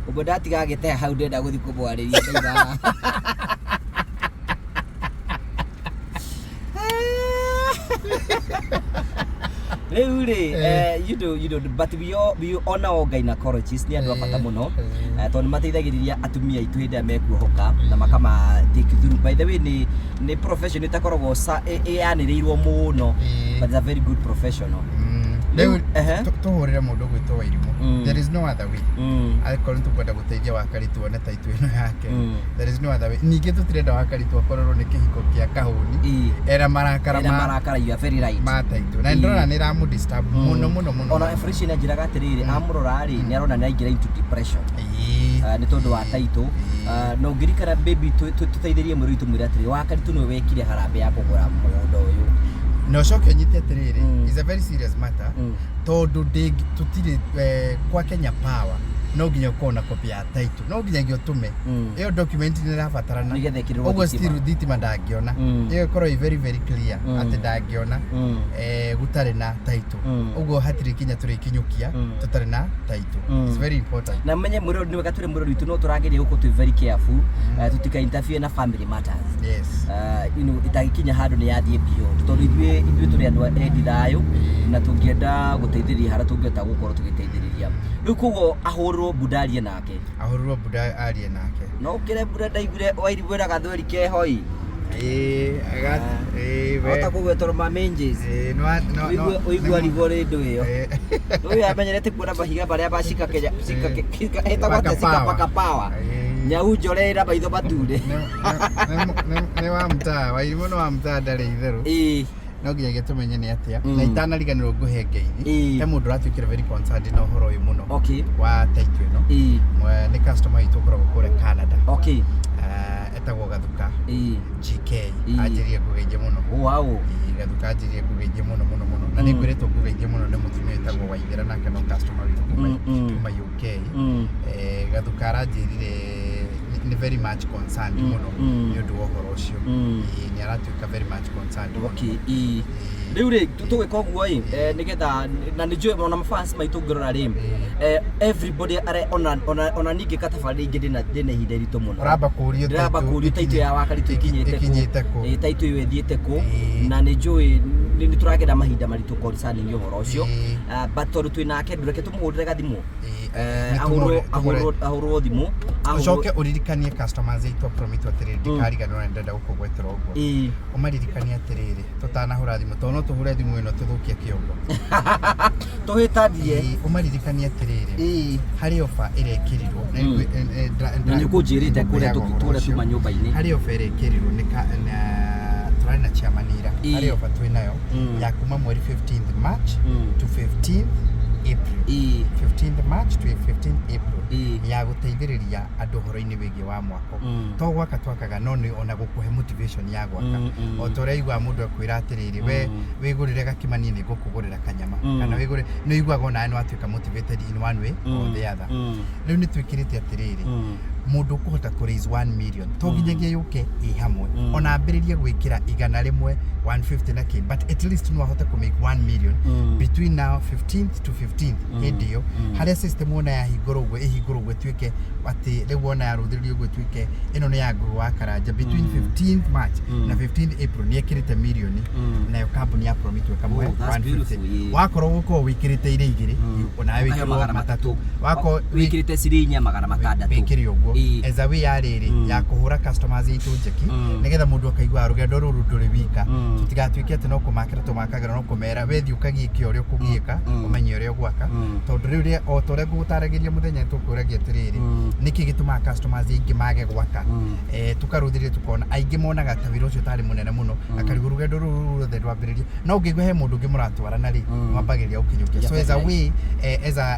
Ũguo ndatiga agĩteha hau ndĩrenda gũthiĩ kũmwarĩria ndauma. Rĩu rĩ, you know, but we all know gynecologists nĩ andũ a bata mũno, tondũ nĩ mateithagĩrĩria atumia aitũ hĩndĩ ĩrĩa mekuohoka na makama take through. By the way, nĩ profession ĩtakoragwo ĩyanĩrĩirwo mũno, but it's a very good professional.
Rĩu
Ehe.
Tũhũrĩre mũndũ gwĩtwo Wairimũ. There is no other way. Angĩkorwo nĩ tũkwenda gũteithia Wakari tuone taitũ ĩno yake, there is no other way. Ningĩ tũtirenda Wakari twakorerwo nĩ kĩhiko kĩa kahũni era marakara
Ena
ma
marakara, you are very right.
Ma taitũ, na ndĩrona nĩ ĩramũ disturb mũno mũno mũno.
Ona Felicia nĩ anjĩraga atĩrĩrĩ, amũrora rĩ, nĩ arona nĩ aingĩra into depression nĩ tondũ wa taitũ. Na ũngĩrikana baby, tũteithĩrie mwĩrĩ witũ, mwĩre atĩrĩ Wakaritũ nĩwe wekire harambĩ ya kũgũra mũgũnda ũyũ.
Na ũcoke ũnyite atĩrĩrĩ, is a very serious matter, tondũ tũtirĩ kwa Kenya Power no nginya ũkorwo na copy ya title, no nginyagia ũtũme ĩyo document nĩ ĩrabatarana
Nĩgetha ĩkĩrĩrwo
ũguo
thitima.
Still thitima ndangĩona. Ĩyo ĩkorwo ĩ very very clear atĩ ndangĩona gũtarĩ na title. Ũguo hatirĩ kinya tũrĩkinyũkia tũtarĩ na title. It's very important.
Na menye mwĩrori nĩ wega twĩre mwĩrori witũ no tũrageria gũkorwo twĩ very careful, tũtika interfere na family matters. Itagĩkinya handũ nĩ yathiĩ beyond, tondũ ithuĩ tũrĩ andũ endi thayũ na tũngĩenda gũteithĩrĩria harĩa tũngĩhota gũkorwo tũgĩteithĩrĩria. Rĩu koguo ahũrĩrwo Buda arie nake.
Ahũrĩrwo Buda arie nake.
No ũkĩre Buda ndaiguire Wairimũ ĩra gathweri kehoi.
Ĩĩ, ĩĩ, we.
Hota kũgwetwo mamenjes.
Ĩĩ, no
Ũigua rigwo rĩndũ ĩyo. Ũyũ amenyerete kuona mahiga marĩa macika Kenya cika ĩtagwo
Paka
atĩa cika
power.
Paka power. Nyau njore ĩna maitho matune.
Nĩ wa mtaa Wairimũ, nĩ wa mtaa, ndarĩ itherũ. No nginyagia tũmenye nĩ atĩa. Na itanariganĩrwo ngũhe ngeithi, he mũndũ ũratuĩkire very concerned na ũhoro ũyũ mũno wa title ĩno. Nĩ customer witũ ũkoragwo kũrĩa Canada. Etagwo Gathuka GK. Anjĩrire ngũgeithie mũno. Ĩĩ, Gathuka anjĩrire ngũgeithie mũno mũno mũno, na nĩ ngwĩrĩtwo ngũgeithie mũno nĩ mũtumia wĩtagwo Waithera, nake no customer witũ kuma UK. Gathuka aranjĩrire nĩ very much concerned mũno nĩ ũndũ wa ũhoro ũcio. Ĩĩ, nĩ aratuĩka very much concerned mũno.
Okay, ĩĩ. Rĩu rĩ, tũgwĩka ũguo ĩ, nĩgetha na nĩ njũĩ ona mafans maitũ ngĩrora rĩ, everybody are ona ningĩ katabarĩ ingĩ ndĩna ihinda iritũ mũno.
Ũramba kũũrio
ndĩramba
title
kũũrio taitũ ya Wakaritũ ikinyĩte kũ.
Ikinyĩte kũ.
Ĩĩ, taitũ ĩyo ĩthiĩte kũ. Na nĩ njũĩ nĩ tũragera mahinda maritũ concerning ũhoro ũcio. Ah, but tondũ twĩ nake, reke tũmũhũrĩre gathimũ.
Nĩ
Ahũrwo thimũ.
Ũcoke ũririkanie customers aitũ promit atĩrĩrĩ, ndikariganĩrwo na ndĩrenda gũkũgwetera ũguo. Ũmaririkanie atĩrĩrĩ, tũtanahũra thimũ, tondũ no tũhũre thimũ ĩno tũthũkie kĩongo.
Tũhĩtanie.
Ĩĩ, ũmaririkanie atĩrĩrĩ, harĩ ofa ĩrekĩrirwo na
Na nĩ ũkũnjĩrĩte kũrĩa
ngũheaga ũhoro
kũrĩa
ũcio.
tuma nyũmba-inĩ.
Harĩ ofa ĩrekĩrirwo nĩ na tũrarĩ na chairman ira. Harĩ ofa twĩ nayo ya kuma mweri 15th March to 15th April. 15th March to 15th April, ya gũteithĩrĩria andũ ũhoro-inĩ wĩgiĩ wa mwako. To gwaka twakaga, no nĩ ona gũkũhe motivation ya gwaka. O ta ũrĩa iguaga mũndũ akwĩra atĩrĩrĩ, we wĩgũrĩre gakimani, nĩ ngũkũgũrĩra kanyama, kana wĩgũre, nĩ ũiguaga onawe nĩ watuĩka motivated in one way or the other. Rĩu nĩ twĩkĩrĩte atĩrĩrĩ, mũndũ ũkũhota kũ raise 1 million, to nginyagia yũke ĩ hamwe, ona ambĩrĩrie gwĩkĩra 100, 150 na kĩ, but at least no ahote kũ make 1 million between now 15th to 15th. Hĩndĩ ĩyo harĩa system wona yahingũrwo ũguo, ĩhingũrwo ũguo, ĩtuĩke atĩ rĩu wona yarũthĩrĩrio ũguo, ĩtuĩke ĩno nĩ ya Ngũgĩ wa Karanja, between 15th March na 15th April nĩ ekĩrĩte mirioni, nayo kambuni ya Promit ĩkamũhe
Oh, that's
150.
beautiful, yeah.
Wakorwo gũkorwo wĩkĩrĩte irĩ igĩrĩ, onawe
Ũkaheo
wĩkĩrwo
300.
300. Wakorwo
wĩkĩrĩte ciringi 600.
Wĩkĩre ũguo as a way ya rĩrĩ ya kũhũra customers aitũ njeki, nĩgetha mũndũ akaigua rũgendo rũrũ ndũrĩ wika. Tũtigatuĩke atĩ no kũmakĩra tũmakagĩra, no kũmera we thiĩ ũkagiĩke ũrĩa ũkũgiĩka, ũmenye ũrĩa ũgwaka. Tondũ rĩu o ta ũrĩa ngũgũtaragĩria mũthenya tũkũragia atĩrĩrĩ, nĩkĩ gĩtũmaga customers aingĩ mage gwaka? Tũkarũthĩrĩria tũkona aingĩ monaga ta wĩra ũcio ũtarĩ mũnene mũno, akarigwo rũgendo rũrũ ruothe rwambĩrĩria, no ũngĩigua he mũndũ ũngĩ mũratwarana rĩ, mwambagĩrĩria gũkinyũkia. So as a way,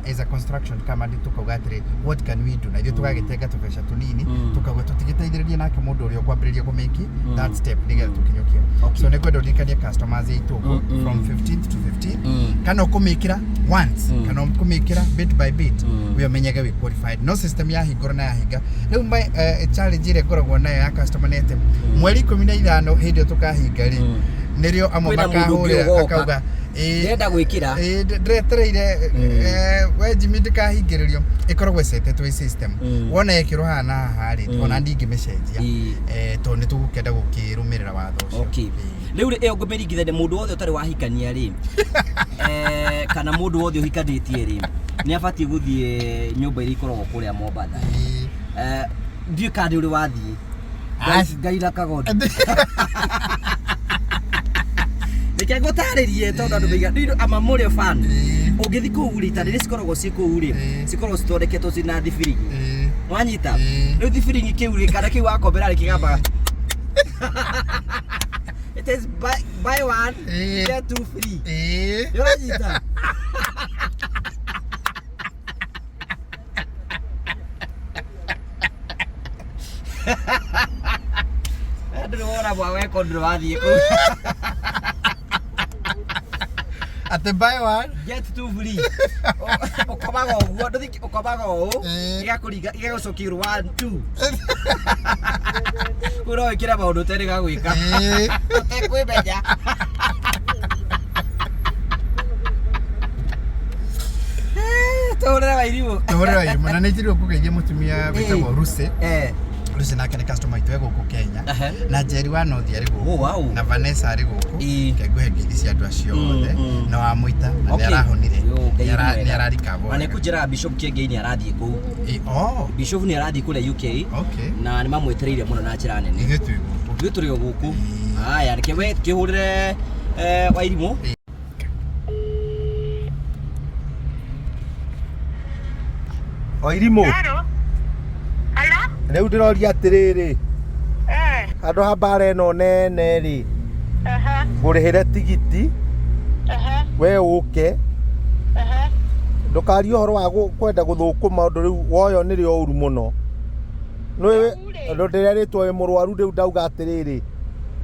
as a construction company, tukauga atĩrĩ, what can we do? Na ithuĩ tũgagĩtenga tũbeca tũnini, tukauga tũtigĩteithĩrĩrie nake mũndũ ũrĩa ũkwambĩrĩria kũmake that step nĩgetha tũkinyũkie. So nĩ kwenda ũririkanie customers aitũ ũguo, from 15th to 15th, kana ũkũmĩkĩra once, kana ũkũmĩkĩra bit by bit, we ũmenyage wĩ qualified. No system yahingũra na yahinga rĩu, challenge ĩrĩa ngoragwo nayo ya customer nĩ atĩ mweri 15 hĩndĩ ĩyo tũkahinga rĩ, nĩrĩo amwe
Kwĩna mũndũ ũngĩ
makahũrĩra
ũgoka.
akauga
Ndĩrenda gwĩkĩra.
Ĩĩ, ndĩretereire we Jimmy ndĩkahingĩrĩrio ĩkoragwo ĩcetetwo ĩ system. Wona yekĩrwo haha na haha rĩ, ona ndingĩmĩcenjia. Tondũ nĩ tũgũkĩenda gũkĩrũmĩrĩra watho ũcio.
Okay. Rĩu rĩ, ĩyo ngũmĩringithania mũndũ wothe ũtarĩ wahikania rĩ, kana mũndũ wothe ũhikanĩtie rĩ, nĩ abatiĩ gũthiĩ nyũmba iria ikoragwo kũrĩa Mombatha. Ndiũĩ kana nĩ ũrĩ wathiĩ. Ngai na kagondi. Reke ngũtarĩrie tondũ andũ maiga nĩ ama mũrĩ fan. Ũngĩthiĩ kũu rĩ, itanda iria cikoragwo ciĩ kũu rĩ, cikoragwo cithondeketwo ciĩ na thibiringi. Wanyita? Rĩu thibiringi kĩu rĩ, kana kĩu wakombera rĩ, kĩgambaga. It is buy one, get two free. Nĩ ũranyita? Ndũrĩ wona bwa weko ndũrĩ wathiĩ kũu.
Atĩ buy one
get two free. Ũkomaga ũguo, ndũthi ũkomaga ũũ, igakũringa igagũcokia igũrũ one two. Kũu no wĩkĩre maũndũ ũterĩga gwĩka. Ũtekwĩmenya. Tũhũrĩre Wairimũ.
Tũhũrĩre Wairimũ na nĩ njĩrĩirwo kũgeithia mũtumia wĩtagwo Lucy. Lucy nake nĩ customer witũ e gũkũ Kenya. Na Njeri wa North arĩ gũkũ.
Oh, wow.
Na Vanessa arĩ gũkũ. Reke ngũhe ngeithi cia andũ acio othe. Na wa Mũita na nĩ arahonire.
Yo, Ngai mwega.
Nĩ ararikaba.
Na nĩ kũnjĩraga Bishop Kĩengei nĩ arathiĩ kũu.
Oh.
Bishop nĩ arathiĩ kũrĩa UK.
Okay.
Na nĩ mamwetereire mũno na njĩra nene.
Ithuĩ twĩ gũkũ.
Ithuĩ tũrĩ o gũkũ. Haya, reke we kĩhũrĩre Wairimũ.
Wairimũ.
Hello. Hello.
Rĩu ndĩroria atĩrĩrĩ. Handũ ha mbara ĩno nene rĩ. Ngũrĩhĩre tigiti. We ũke. Ndũkarie ũhoro wa kwenda gũthũkũma ũndũ rĩu woyo nĩrĩo ũru mũno. Nĩũĩ ũndũ ndĩrerĩtwo wĩ mũrwaru rĩu ndauga atĩrĩrĩ.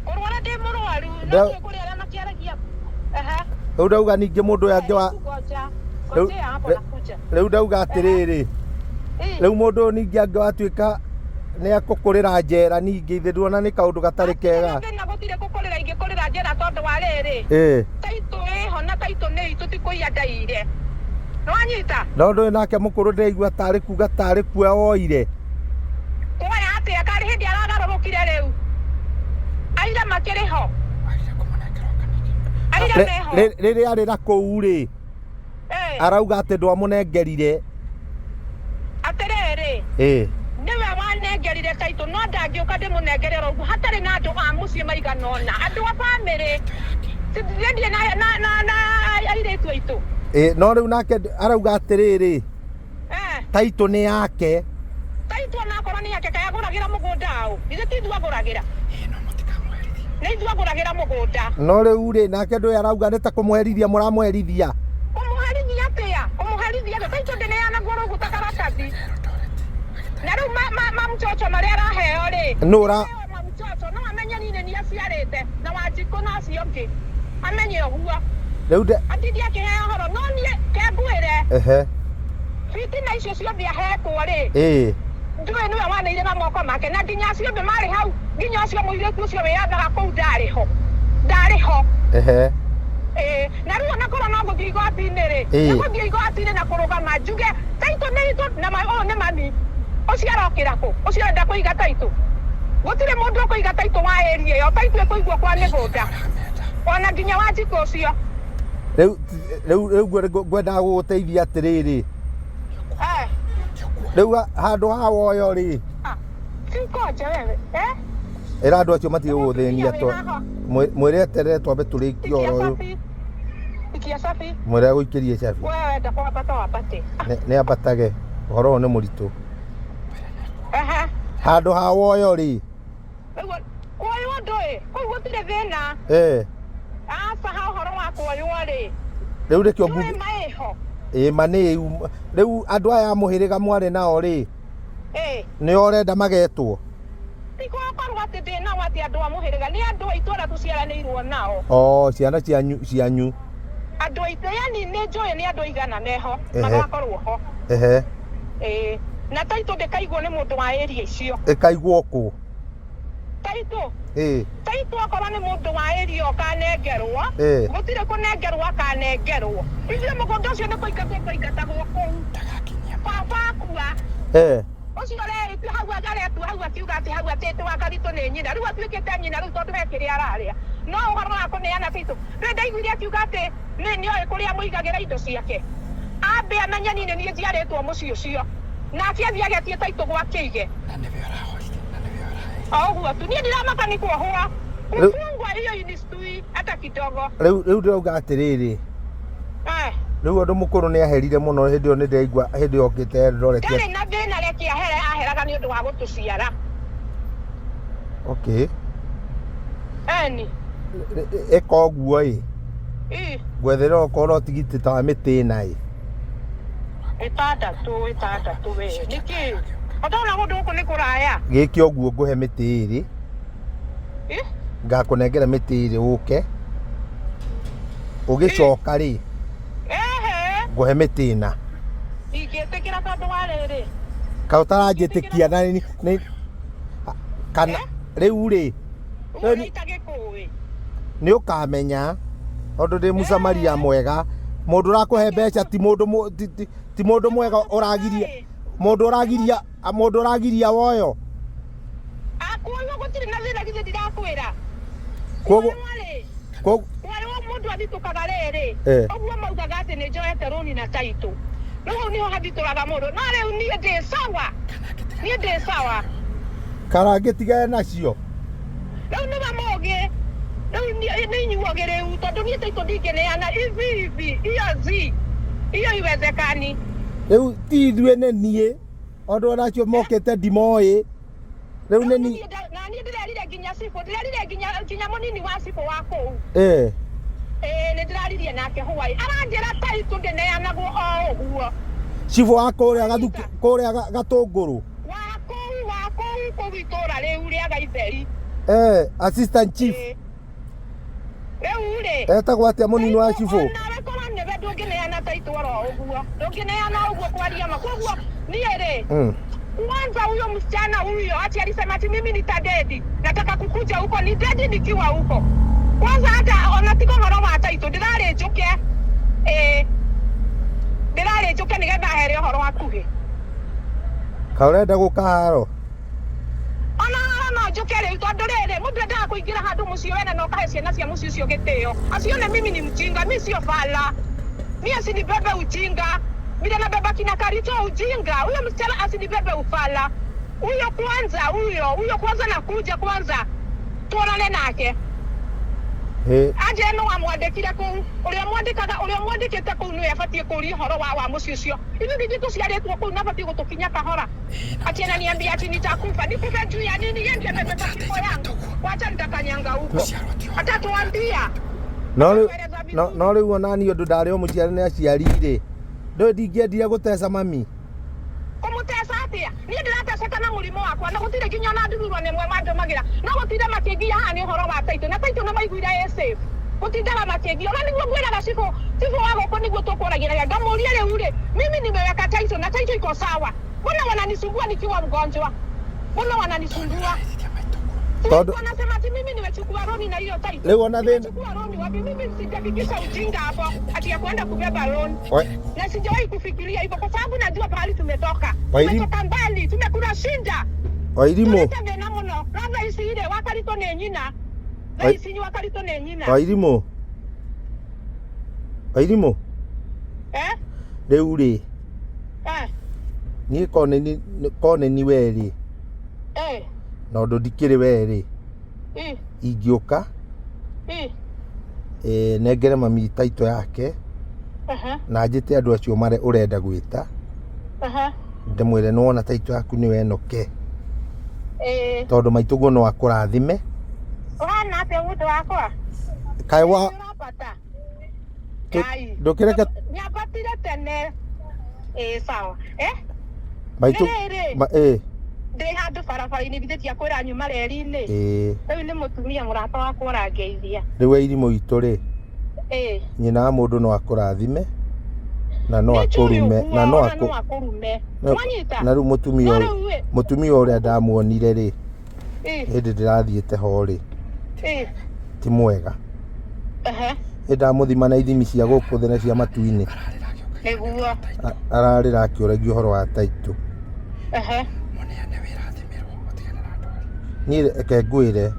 Kũrwara ndĩ mũrwaru, no nĩ kũrĩ arĩa makĩaragia.
Rĩu ndauga ningĩ mũndũ ũyũ angĩ wa rĩu ndauga atĩrĩrĩ. Rĩu mũndũ ũyũ ningĩ angĩ watuĩka nĩ akũkũrĩra njera ningĩ ithe nduona nĩ kaũndũ gatarĩ kega.
Thĩna gũtirĩ gũkũrĩra ingĩkũrĩra njera tondũ wa rĩrĩ. Taitũ ĩho na taitũ nĩ itũ ti kũiya ndaiyire. Nĩwanyita?
No ndũĩ nake mũkũrũ ndĩraigua tarĩ kuga tarĩ kuoya woire.
Kuoya atĩa karĩ hĩndĩ aragarũrũkire rĩu. Aira makĩrĩ ho. Aira meho.
Rĩrĩa arĩ na kũu rĩ. Arauga atĩ ndwamũnengerire.
Atĩrĩrĩ. Nĩwe wanengerire taitũ no ndangĩũka ndĩmũnengere oro ũguo hatarĩ na andũ a mũciĩ maigana ũna. Andũ a bamĩrĩ. Ndĩthiĩ na airĩtu aitũ.
No rĩu nake arauga atĩrĩrĩ. Taitũ nĩ yake.
Taitũ onakorwo nĩ yake kaĩ agũragĩra mũgũnda ũ? Ithuĩ ti ithuĩ agũragĩra. Nĩ ithuĩ agũragĩra mũgũnda.
No rĩu rĩ nake ndũĩ arauga nĩ ta kũmũherithia mũramũherithia.
Kũmũherithia atĩa? Kũmũherithia atĩa? Taitũ ndĩneanagwo oro ũguo ta karatathi. Na rĩu mamchocho marĩa araheo rĩ.
Nũ ũra-
Mamchocho no amenye niĩ nĩ niĩ aciarĩte na Wanjikũ na acio angĩ. Amenye ũguo.
Rĩu nde-
Atindi akĩheo ũhoro no niĩ ke ngwĩre. Fitina icio ciothe ahetwo rĩ. Ndũĩ nĩwe waneire na moko make na nginya acio othe marĩ hau nginya ũcio mũirĩtu ũcio wĩyathaga kũu ndarĩ ho. Ndarĩ ho. Na rĩu ona korwo no gũthiĩ igoti-inĩ rĩ, nĩ gũthiĩ igoti-inĩ na kũrũgama njuge taitũ nĩ itũ na ũyũ nĩ mami. Ũcio arokĩra kũ? Ũcio arenda kũiga taitũ. Gũtirĩ mũndũ ũkũiga taitũ wa area ĩyo, taitũ ĩkũigwo kwa mĩgũnda. Ona nginya Wanjikũ ũcio.
Rĩu, rĩu, rĩu ngwendaga gũgũteithia atĩrĩrĩ. Rĩu handũ ha woyo rĩ.
Singoja wewe,
Ĩra andũ acio matige gũgũthĩnia mwĩre eterere twambe tũrĩkie ũhoro ũyũ.
Ikia cabi.
Mwĩre agũikĩrie cabi.
Wewe wenda kwambata wambate.
Nĩ ambatage, ũhoro ũyũ nĩ mũritũ. Handũ ha woyo rĩ.
Rĩu kuoywo ndũĩ, kũu gũtirĩ thĩna. Aca ha ũhoro wa kuoywo rĩ.
Rĩu nĩkĩo
Ndũĩ
ngugi-
ma ĩho.
Ĩ, ma nĩ ĩu. Rĩu andũ aya a mũhĩrĩga mwarĩ nao rĩ. Nĩo ũrenda magetwo?
Ti gwakorwo atĩ ndĩ nao atĩ andũ a mũhĩrĩga, nĩ andũ aitũ arĩa tũciaranĩirwo nao.
Oh, ciana cianyu.
Andũ aitũ, yani nĩ njũĩ nĩ andũ aigana meho, magakorwo ho. Na taitũ ndĩkaigwo nĩ mũndũ wa area icio.
Ĩkaigwo kũ?
Taitũ? Taitũ okorwo nĩ mũndũ wa area ũkanengerwo,
Eh.
gũtirĩ kũnengerwo akanengerwo. Ithuĩ mũgũnda ũcio nĩ kũingatwo twaingatagwo kũu. Baba akua.
Eh.
Ũcio ũreĩtio hau aretua hau akiuga atĩ hau atĩ atĩ Wakaritũ nĩ nyina. Rĩu atuĩkĩte nyina rĩu tondũ he kĩrĩa ararĩa. No ũhoro wa kũneana taitũ, ndũĩ ndaiguire akiuga atĩ nĩ nĩoĩ kũrĩa amũigagĩra indo ciake. Ambe amenye niĩ nĩ niĩ njiarĩtwo mũciĩ ũcio. Nake athiĩ agetie taitũ gwake aige.
Na nĩwe ũrahorire, na nĩwe ũraherire.
O ũguo tu. Niĩ ndiramaka nĩ kuohwo.
Rĩu-
Kufungwa hiyo inistui hata kidogo.
Rĩu rĩu ndĩrauga atĩrĩrĩ.
Eh.
Rĩu ũndũ mũkũrũ nĩ aherire mũno hĩndĩ ĩyo nĩ ndĩraigua hĩndĩ ĩyo okĩte Eldoret.
Ndarĩ na thĩna reke ahere aheraga nĩ ũndũ wa gũtũciara.
Okay.
Eni.
Ĩka ũguo ĩ.
Ĩ.
Ngwethere okorwo no tigiti ta wa mĩtĩ ĩna ĩ.
Ĩtandatũ ĩtandatũ we. Nĩkĩ? Ũtona kũndũ gũkũ nĩ kũraya.
Gĩke ũguo ngũhe mĩtĩ ĩrĩ.
Ĩ?
Ngakũnengera mĩtĩ ĩrĩ ũke. Ũgĩcoka rĩ.
Ehe.
Ngũhe mĩtĩ ĩna.
Ingĩtĩkĩra tondũ wa rĩrĩ.
Kaĩ ũtaranjĩtĩkia na nĩ kana rĩu rĩ.
Ũguo nĩ itagĩkũĩ.
Nĩ ũkamenya tondũ ndĩ mũsamaria mwega. Mũndũ ũrakũhe mbeca ti mũndũ ti mũndũ mwega ũragiria mũndũ ũragiria mũndũ ũragiria woyo.
Akuoywo gũtirĩ na thĩna githĩ ndirakwĩra.
Koguo koguo
Kwarĩo mũndũ athitũkaga rĩrĩ.
Eh.
Ũguo maugaga atĩ nĩ njoete rũni na taitũ. Rĩu hau nĩho hathitũraga mũndũ. No rĩu niĩ ndĩ sawa. Niĩ ndĩ sawa.
Karangĩtigane nacio.
Rĩu nĩwe mũgĩ. Rĩu nĩ inyuogĩ rĩu tondũ niĩ taitũ ndingĩneana hivi hivi. Hiyo zi. Hiyo iwezekani.
Rĩu ti ithuĩ nĩ niĩ. Andũ ona acio mokĩte ndimoĩ. Rĩu nĩ niĩ.
Na niĩ ndĩrerire nginya cibũ, ndĩrerire nginya nginya mũnini wa cibũ wa kũu.
Eh.
Ĩĩ nĩ ndĩraririe nake hwaĩ. Aranjĩra taitũ ndĩneanagwo o ũguo.
Cibũ wa kũrĩa gathuki kũrĩa gatũngũrũ.
Wa kũu wa kũu kũu itũra rĩu rĩa Gaitheri.
Eh, assistant chief.
Rĩu rĩ.
Etagwo atĩa mũnini wa cibũ?
Onawe korwo nĩwe ndũngĩneana taitũ oro ũguo. Ndũngĩneana ũguo kwaria ma. Koguo niĩ rĩ. Kwanza huyo msichana huyo ati alisema ati mimi nitadedi. Nataka kukuja huko ni dedi nikiwa huko. Kwanza hata ona tigo horo wa taitũ ndĩrarĩ njũke. Ĩĩ. Ndĩrarĩ njũke nĩgetha here ũhoro hakuhĩ.
Kaĩ ũrenda gũka haro?
Ona haro no njũke rĩu tondũ rĩrĩ mũndũ endaga kũingĩra handũ mũciĩ wene na ũkahe ciana cia mũciĩ ũcio gĩtĩo. Asione mimi ni mjinga, mi sio fala. Mi asinibebe ujinga. Vile nabeba kina Karito ujinga. Huyo msichana asinibebe ufala. Huyo kwanza, huyo, huyo kwanza nakuja kwanza. Tuonane nake.
Ĩ.
Anje no amwandĩkire kũu. Ũrĩa mwandĩkaga, ũrĩa mwandĩkĩte kũu nĩwe abatiĩ kũũria ũhoro wa wa mũciĩ ũcio. Ithuĩ ningĩ tũciarĩtwo kũu na abatiĩ gũtũkinya kahora. Ati ananiambia ati nitakufa. Nikufe juu ya nini? Yeye ndiye amebeba kifo yangu. Wacha nitakanyanga huko. Atatuambia.
No rĩu no no rĩu ona niĩ ũndũ ndarĩ o mũciari nĩ aciari rĩ. Ndũĩ ndingĩendire gũteca mami.
Kũmũteca atĩa? Niĩ ndĩrateceka na mũrimũ wakwa na gũtirĩ nginya ona ndururwa nĩ ĩmwe mandũmagĩra. No gũtinda makĩngiya haha nĩ ũhoro wa taitũ na taitũ nĩ maiguire ĩ safe. Gũtindaga makĩngiya. Ona nĩguo ngwĩraga cibũ, cibũ wa gũkũ nĩguo tũkũragĩragia. Ngamũria rĩu rĩ, mimi nimeweka taitũ na taitũ iko sawa. Mbona wananisumbua nikiwa mgonjwa? Mbona wananisumbua?
Tondũ
Wanasema ati mimi nimechukua roni na hiyo taitũ.
Rĩu ona thĩna
Nimechukua roni wapi? Mimi sijafikisha ujinga hapo ati ya kwenda kubeba roni. Na sijawahi kufikiria hivyo kwa sababu najua pahali tumetoka. Tumetoka mbali, tumekula shinda.
Wairimũ.
Tulete thĩna mũno. No thaa ici rĩ, Wakaritũ nĩ nyina. Thaa ici Wakaritũ nĩ nyina.
Wairimũ. Wairimũ.
Eh?
Rĩu rĩ.
Eh.
Niĩ ko nĩ ni we rĩ.
Eh.
Na ũndũ ndikĩrĩ we rĩ.
Ĩ.
Ingĩũka.
Ĩ.
Eh, nengere mami taitũ yake.
Aha.
Na njĩte andũ acio mare ũrenda gwĩta.
Aha.
Ndĩmwĩre nĩwona taitũ yaku nĩwe ĩnoke.
Ĩ.
Tondũ maitũguo no akũrathime.
Ũhana atĩa mũndũ wakwa?
Kaĩ wa
Ũrambata. Ngai.
Ndũkĩreke
Nyambatire tene. Ĩ sawa. Eh?
Maitũ
Rĩrĩ.
ma, ĩ.
Ndĩ handũ barabara-inĩ githĩ tiakwĩra nyuma reri-inĩ.
Ĩ.
Rĩu nĩ mũtumia mũrata wakwa ũrangeithia.
Rĩu irimũ itũ rĩ.
Ĩ.
Nyina wa mũndũ no akũrathime na no
Nĩ njũĩ
akũrume
ũguo,
na no
ona
akũ
no akũrume. Nwanyita?
Na rĩu mũtumia
No
ũyũ
rĩu ĩ.
mũtumia ũrĩa ndamuonire rĩ.
Ĩ.
Hĩndĩ ndĩrathiĩte ho rĩ. Ti mwega.
Ehe.
Ĩ ndamũthima na ithimi cia gũkũ thĩ na cia matu-inĩ.
Nĩguo.
Ararĩra akĩũragia ũhoro wa taitũ.
Ehe.
Niĩ reke ngwĩre,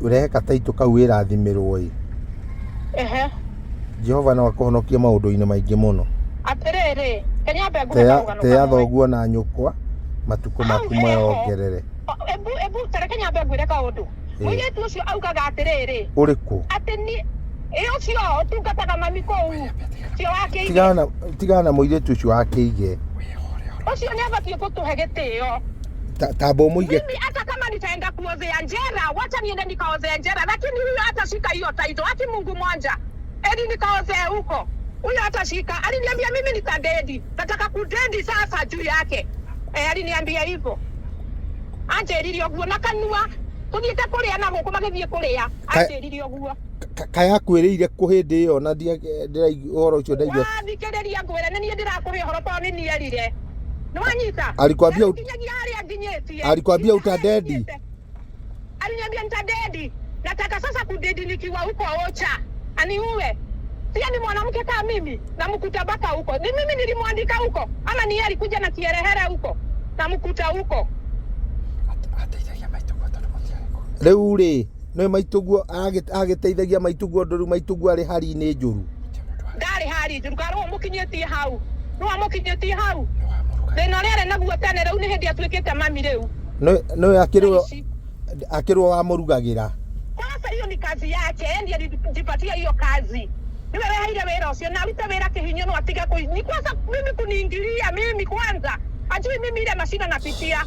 Ũrehe kataitũ kau wĩrathimĩrwo ĩ.
Ehe.
Jehova no akũhonokie maũndũ-inĩ maingĩ mũno.
Atĩrĩrĩ, kenya mbe ngũhe
Tea
karũgano
tea
kamwe.
thoguo na nyũkwa matukũ
Hau
maku
heho.
meyongerere.
Ebu ebu tareke nyambe ngwĩre kaũndũ. Mũirĩtu ũcio augaga atĩrĩrĩ,
Ũrĩkũ?
atĩ ni ĩ ũcio ũtungataga mami kũu, ũcio wa kĩige.
Tigana tigana na mũirĩtu ũcio wa kĩige.
Ũcio nĩ abatiĩ gũtũhe gĩtĩo.
Tamba ũmũige.
Mimi hata kama nitaenda kuozea njera, wacha niende nikaozea njera, lakini huyo hatashika hiyo title. Hati Mungu mwanja, edi nikaozea huko, huyo hatashika. Aliniambia mimi nitadedi, nataka kudedi sasa juu yake. E, aliniambia hivyo, anjĩrire ũguo na kanua tũthiĩte kũrĩa na gũkũ magĩthiĩ kũrĩa, anjĩrire ũguo.
Kaya kwĩrĩire kũ hĩndĩ ĩyo na ndĩraigua ũhoro ũcio ndaigua.
Wathikĩrĩria ngwĩre, nĩ niĩ ndĩrakũhe ũhoro tondũ nĩ niĩ erire. Nĩwanyita?
Alikwambia
Na rĩu nginyagia harĩa nginyĩtie.
Alikwambia
Nginya harĩa
utadedi?
nginyĩte. Aliniambia nitadedi, nataka sasa kudedi nikiwa huko Ocha aniue. Pia ni mwanamke kama mimi, namkuta mpaka huko. Ni mimi nilimwandika huko ama ni yeye alikuja na kiherehere huko? Namkuta huko.
Ateithagia maitũguo tondũ mũtiarĩ kũu.
Rĩu rĩ, nĩ maitũguo agĩteithagia maitũguo ũndũ rĩu maitũguo arĩ hari-inĩ njũru.
Ndarĩ hari njũru, karwo mũkinyĩtie hau, nĩwe mũkinyĩtie hau. Thĩna ũrĩa arĩ naguo tene rĩu nĩ hĩndĩ atuĩkĩte mami rĩu.
Nĩwe akĩrwo
Thaa ici.
Akĩrwo wamũrugagĩra.
Kwanza hiyo ni kazi yake, yeye ndiye alijipatia hiyo kazi. Niwe weheire wĩra ũcio na arute wĩra kĩhinyo no atige kũ ni kwanza mimi kuniingilia mimi kwanza. Ajui mimi ile mashina napitia.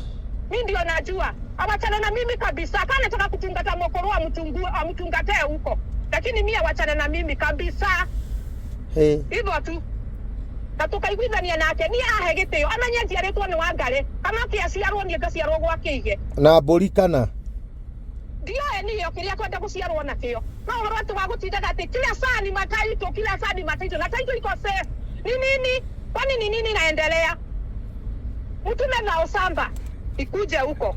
Mi ndio najua. Awachane na mimi kabisa. Kama anataka kutungata mokoro amtungue amtungatee huko. Lakini mimi awachane na mimi kabisa.
Hey.
Hivyo tu. Na tukaiguithania nake niĩ ahe gĩtĩo amenye njiarĩtwo nĩ Wangari kana kĩaciarwo niĩ ngaciarwo gwa Kĩige.
Na mbũri kana?
Ndioe niyo kĩrĩa kwenda gũciarwo nakĩo, no ũhoro atĩ wa gũtindaga atĩ kila saa ni mataito, kila saa ni mataito, na taito iko safe ni nini? Kwani ni nini inaendelea? Mtume na Osamba ikuje huko.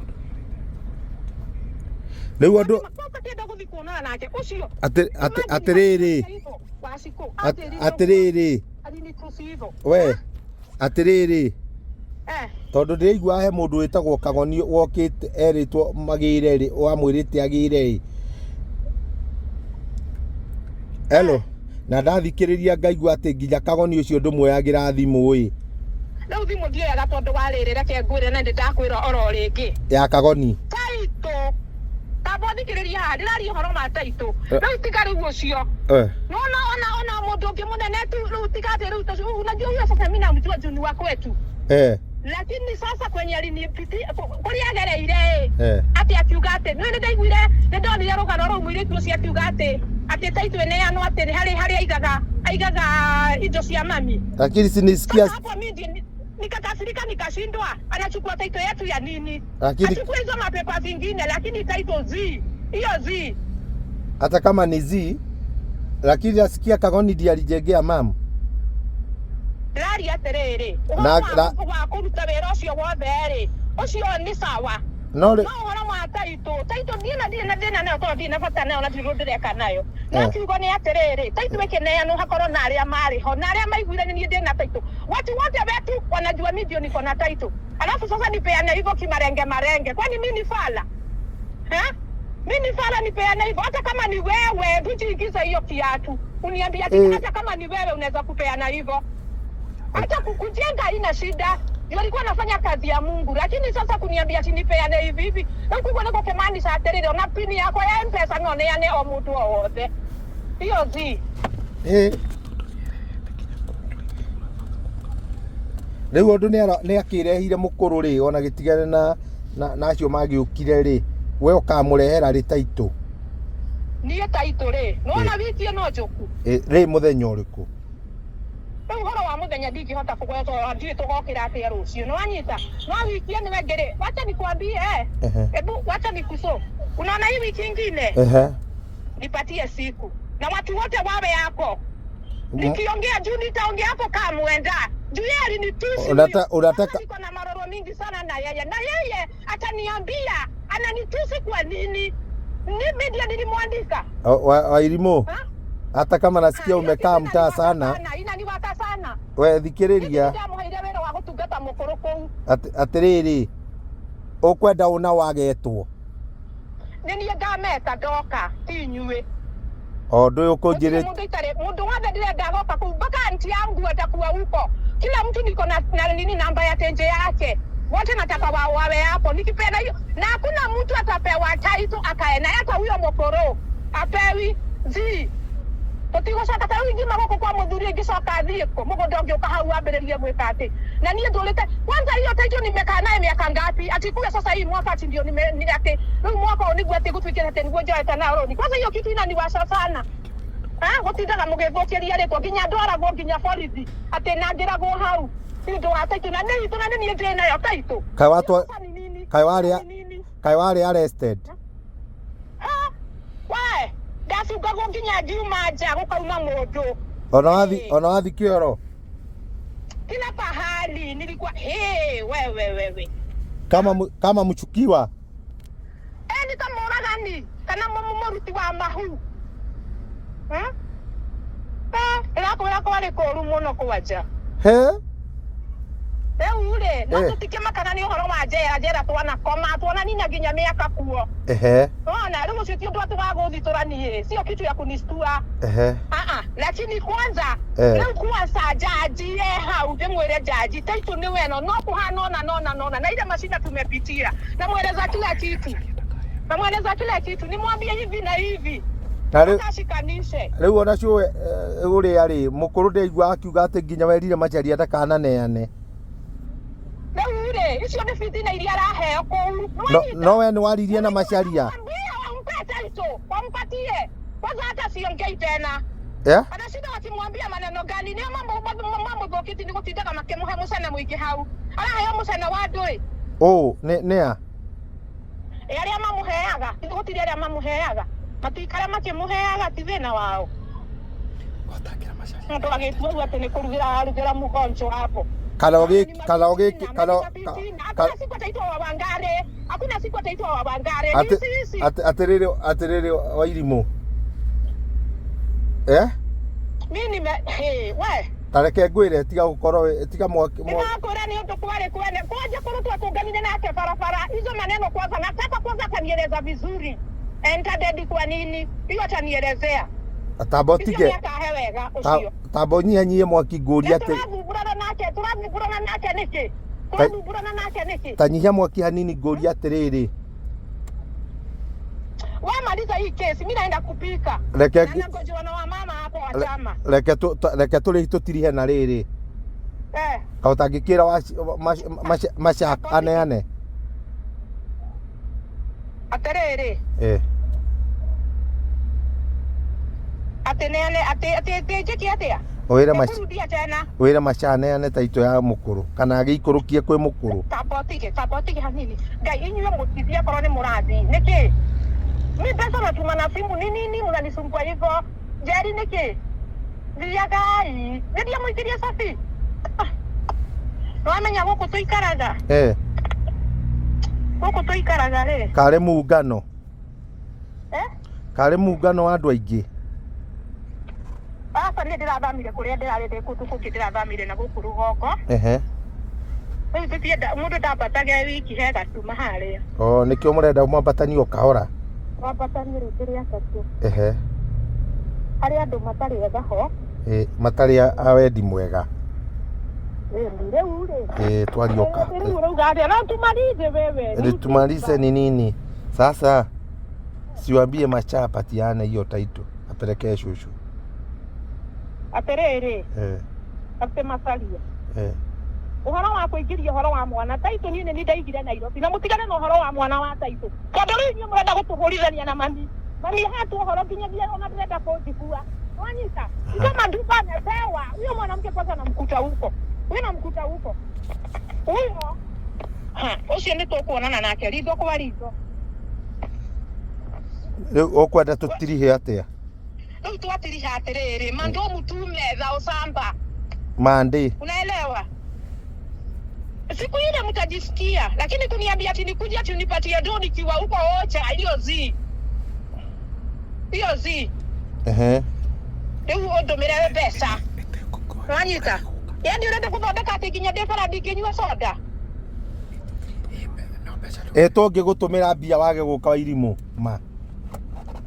Rĩu andũ
Kwanza kĩenda gũthiĩ kuonana nake ũcio.
Atĩrĩrĩ.
Wacikũ
Atĩrĩrĩ.
Alinitusi hivyo.
We atĩrĩrĩ,
Eh.
tondũ ndĩraigua he mũndũ wĩtagwo Kagoni wokĩte erĩtwo magĩre rĩ, wamwĩrĩte agĩre ĩ. Hello, na ndathikĩrĩria ngaigua atĩ nginya Kagoni ũcio ndũmuoyagĩra thimũ ĩ.
Rĩu thimũ ndioyaga tondũ wa rĩrĩ, reke ngwĩre na ndĩndakwĩra oro rĩngĩ.
Ya Kagoni.
Taitũ, tamba ũthikĩrĩrie haha, ndĩraria ũhoro wa taitũ. Rĩu tiga rĩu ũcio. Nona ona ona mũndũ ũngĩ mũnene tu, rĩu tiga atĩ rĩu tũcio, unajua huyo sasa mimi namjua juu ni wa kwetu. Lakini sasa kwenye alinipitia kũrĩa agereire ĩ, atĩ akiuga atĩ nĩ ndaiguire, nĩ ndonire rũgano rũu, mũirĩtu ũcio akiuga atĩ taitũ ĩneanwo atĩ nĩ harĩa aigaga indo cia mami.
Lakini si nisikia
Sasa hapo mimi ndiye nikakasirika, nikashindwa, anachukua title yetu ya nini?
Lakini
Achukue hizo mapepa zingine, lakini title z hiyo z
Hata kama ni z, lakini nasikia Kagoni ndiye alijengea mamu.
Ndĩraria atĩrĩrĩ, ũhoro wa kũruta wĩra ũcio wothe rĩ, ũcio nĩ sawa.
No
No ũhoro wa taitũ, taitũ ndiĩ na ndirĩ na thĩna nayo tondũ ndirĩ na bata nayo na ndirĩ ũndũ ndĩreka nayo. No kiugo nĩ atĩrĩrĩ, taitũ ĩkĩneanwo hakorwo na arĩa marĩ ho na arĩa maiguire nĩ niĩ ndĩ na taitũ. Watu wote wetu wanajua mimi ndio niko na taitũ. Alafu sasa nipeane hivyo kimarenge marenge. Kwani mimi ni fala? Eh? Mimi ni fala nipeane hivyo? Hata kama ni wewe, tujiingize hiyo kiatu. Uniambia ati hata kama ni wewe unaweza kupeana hivyo. Hata kujenga haina shida. Ndio alikuwa anafanya kazi ya Mungu, lakini sasa kuniambia ati nipeane hivi hivi. Na kuko niko kemani sa atiriri ona pini yakwa ya M-Pesa no neane o mũndũ o wothe. Hiyo zi.
Rĩu ũndũ nĩ akĩrehire mũkũrũ rĩ, ona gĩtigane na acio magĩũkire rĩ, we ũkamũrehera rĩ taitũ?
Niĩ taitũ rĩ, nĩwona wiki ĩno njũku?
Rĩ mũthenya ũrĩkũ?
Rĩu ũhoro wa mũthenya ndingĩhota kũgweta, ona ndiũĩ tũgokĩra atĩa rũciũ, nĩwanyita? No wiki ĩno ĩngĩ rĩ, wacha nikwambie, Ebu wacha nikuso. Unaona hii wiki ingine? Nipatie siku na watu wote wawe yako. Nikiongea juu nitaongea hapo kama mwenda. Juu yeye alinitusi huyo. Sasa niko na maroro mingi sana na yeye. Na yeye ataniambia Ananitusi kwa nini? Mimi ndiye nilimwandika.
Wairimũ,
Ha?
hata kama nasikia
Hiyo
umekaa
kitu
mtaa
inaniwaka
sana,
sana, inaniwaka sana.
we thikĩrĩria.
Ndamuheire wĩra wa gũtungata mũkũrũ kũu.
Atĩrĩrĩ, ũkwenda ũna wagetwo
Nĩ niĩ ngameta ndoka, ti inyuĩ.
o ũndũ ũyũ
Gũtirĩ
ũkũnjĩrĩte.
mũndũ itarĩ mũndũ wothe ndĩrenda agoka kũu mpaka anti yangu atakuwa huko. Kila mtu niko na nini namba ya tenje yake. Wote nataka wawe hapo. Nikipeana hiyo na hakuna mtu atapewa title akae na hata huyo mokoro apewi zi. Tũtigũcoka ta rĩu ingiuma gũkũ kwa mũthuri ingĩcoka thiĩ kũ mũgũnda ũngĩũka hau wambĩrĩrie gwĩka atĩ na niĩ ndũrĩte kwanza hiyo title nimekaa naye miaka ngapi ati kuya sasa hii mwaka ati ndio nime ni ati rĩu mwaka ũyũ nĩguo atĩ gũtuĩkĩte atĩ nĩguo njoete na rũni. Kwanza hiyo kitu inaniwasha sana. Ha, gũtindaga mũgĩthũkĩria rĩtwa nginya ndwaragwo nginya borithi atĩ nangĩragwo hau nĩ ũndũ wa title na nĩ itũ na nĩ niĩ ndĩ nayo title.
Kaĩ watwa
Sasa ni nini?
kaĩ warĩ
Ni nini?
kaĩ warĩ arrested?
Ha? We, ndacungagwo nginya ngiuma nja gũkauma mũndũ.
Ona wathi ona wathi kĩoro?
Kila pahali nilikuwa hey, wewe wewe
Kama mchukiwa.
Eh, ni ta mũragani kana mũruti wa mahu. Eh, ĩrakwĩra kwarĩ kũũru mũno kwanja.
He?
Rĩu rĩ, no
Eh.
tũtikĩmakaga nĩ ũhoro wa njera, njera twanakoma, twananina nginya mĩaka kuo.
Ehe.
Ona rĩu ũcio ti ũndũ atĩ wa gũthitũra niĩ, sio kitu ya kunistua.
Ehe.
Ah, lakini kwanza
Eh.
rĩu kwanza jaji e hau ndĩmwĩre jaji title nĩ weno no kũhana ona nona nona na ile mashina tumepitia, namweleza kila kitu, namweleza kila kitu, nimwambie hivi na hivi
Na rĩu
akashikanishe.
rĩu ona cũwe ũrĩa rĩ mũkũrũ ndĩaigua akiuga atĩ nginya werire Macharia ndakananeane.
Rĩu rĩ, icio nĩ fitina iria araheo kũu.
No, no we nĩ waririe na Macharia?
Mwambie wampe title, wampatie kwanza, hata siongei tena.
Eh?
Anashinda wakimwambia maneno gani? Nĩo mamũthũkĩtie nĩ gũtindaga makĩmũhe mũcana mũingĩ hau. Araheo mũcana wa ndũĩ.
Ũ nĩ nĩa?
Ĩ arĩa mamũheaga, gũtirĩ arĩa mamũheaga. Matikara makĩmũheaga ti thĩna wao. Mũndũ agĩtua rĩu atĩ nĩ kũrugĩra ararugĩra mũgonjo hapo.
Kana ũgĩ kana ũgĩ kana
Hakuna siku ataitwa wa Wangare. Hakuna siku ataitwa wa Wangare. Ni
atĩ
sisi.
atĩ atĩrĩrĩ atĩrĩrĩ Wairimũ. Eh?
Mimi nime hey, we
Ta reke ngwĩre tiga gũkorwo tiga mwaki
Nĩndakũra nĩ ũndũ kwarĩ kwene kwanja kũrũ twatũnganire nake barabara hizo maneno kwanza nataka kwanza atanieleza vizuri entadedi kwa nini hiyo atanielezea
tamba
icio
ũtige
nĩakahe wega ũcio
tamba ũnyihanyihie mwaki ngũrie atĩ
tũrathumbũrana nake tũrathumbũrana nake nĩkĩ tũrathumbũrana nake nĩkĩ
ta nyihia mwaki hanini ngũrie atĩrĩrĩ
we maliza hii kesi mi naenda kupika
reke
na nangojewa na wamama hapo wa chama
reke reke tũrĩ tũtirihe na rĩrĩ
eh
kaĩ ũtangĩkĩra Macha aneane.
Atĩrĩrĩ
Eh.
atĩ neane atĩ atĩ atĩ njĩke atĩa
Wĩre
Nĩkũrudia tena
wĩre Macha aneane taitũ ya mũkũrũ kana agĩikũrũkie kwĩ mũkũrũ.
Tamba ũtige hanini ngai inyuĩ mũtithie akorwo nĩ mũrathiĩ nĩkĩ mi pesa natuma na simu ni nini mnanisumbua hivyo njeri nĩkĩ thiagai nĩndia mũikĩrie cabi. Ah, nĩwamenya gũkũ tũikaraga
Eh.
gũkũ tũikaraga rĩ
Karĩ muungano.
Eh?
Karĩ muungano wa andũ aingĩ.
Aca niĩ ndĩrathamire kũrĩa ndĩrarĩ ndĩ kũndũ kũngĩ ndĩrathamire na gũkũ rũgongo.
Ehe.
Rĩu tũtienda mũndũ ndambataga e wiki he gatuma harĩa.
O nĩkĩo mũrenda mwambatanie o kahora.
Twambatanie rĩngĩ rĩa gatatũ.
Ehe.
Harĩ andũ matarĩ ega ho.
Ĩ matarĩ a wendi mwega.
Ĩni rĩu rĩ.
Ĩ twario ka.
Rĩu ũrauga atĩa? No tumalize wewe.
Ĩ tumalize ni nini? Sasa siwambie Macha apatiane hiyo title apelekee shushu.
Atĩrĩrĩ.
Eh.
Atĩ Macharia.
Eh.
Ũhoro wa kũingĩria ũhoro wa mwana taitũ niĩ nĩ ndaigire Nairobi na mũtigane na ũhoro wa mwana wa taitũ tondũ rĩu inyuĩ mũrenda gũtũhũrithania na mami mami hatu ũhoro nginyagia ona ndĩrenda kũnjigua wanyita kama nduba amepewa huyo mwanamke kwanza namkuta huko huyo namkuta huko huyo ha ũcio nĩ tũkuonana nake ritho kwa ritho.
Rĩu ũkwenda tũtirihe atĩa?
Rĩu twatiriha atĩrĩrĩ mandomu tume tha ũcamba
Mande.
Unaelewa? Siku ile mtajisikia, lakini kuniambia ati nikuje ati unipatie do nikiwa huko Ocha, hiyo zi. Hiyo zi.
Ehe.
Rĩu ũndũmĩre mbeca. Wanyita? Yaani ũrenda gũthondeka atĩ nginya ndĩ bara ndingĩnyua soda?
Ĩ tũngĩgũtũmĩra mbia wage gũka Wairimũ ma.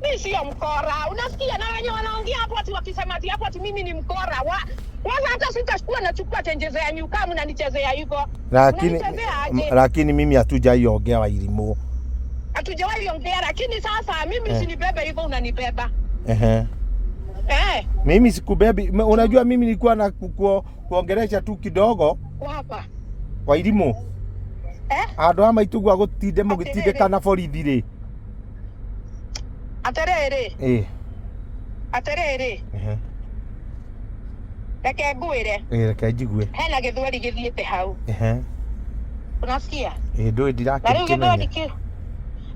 Mi sio mkora. Unasikia na wenye wanaongea hapo ati wakisema ati hapo ati mimi ni mkora. Wa, kwanza hata sitachukua nachukua chenje za nyuka mnanichezea hivyo.
Lakini
Mnanichezea aje?
lakini mimi hatujaiongea Wairimũ.
Hatujawahi ongea lakini sasa mimi
Eh.
usinibebe hivyo unanibeba.
Ehe.
Eh,
Mimi sikubebi. Unajua mimi nilikuwa na kuongelesha tu kidogo
wapa.
Wairimũ.
Eh?
Andũ a maitũguo gũtinde mũgĩtindĩkana borithi rĩ.
Atĩrĩrĩ,
Ĩ.
atĩrĩrĩ,
Ehe.
reke ngwĩre
Ĩ reke njigue.
hena gĩthweri gĩthiĩte hau.
Ehe.
Unasikia?
Ĩ ndũĩ
Na rĩu gĩthweri
ndirakĩmenya.
kĩ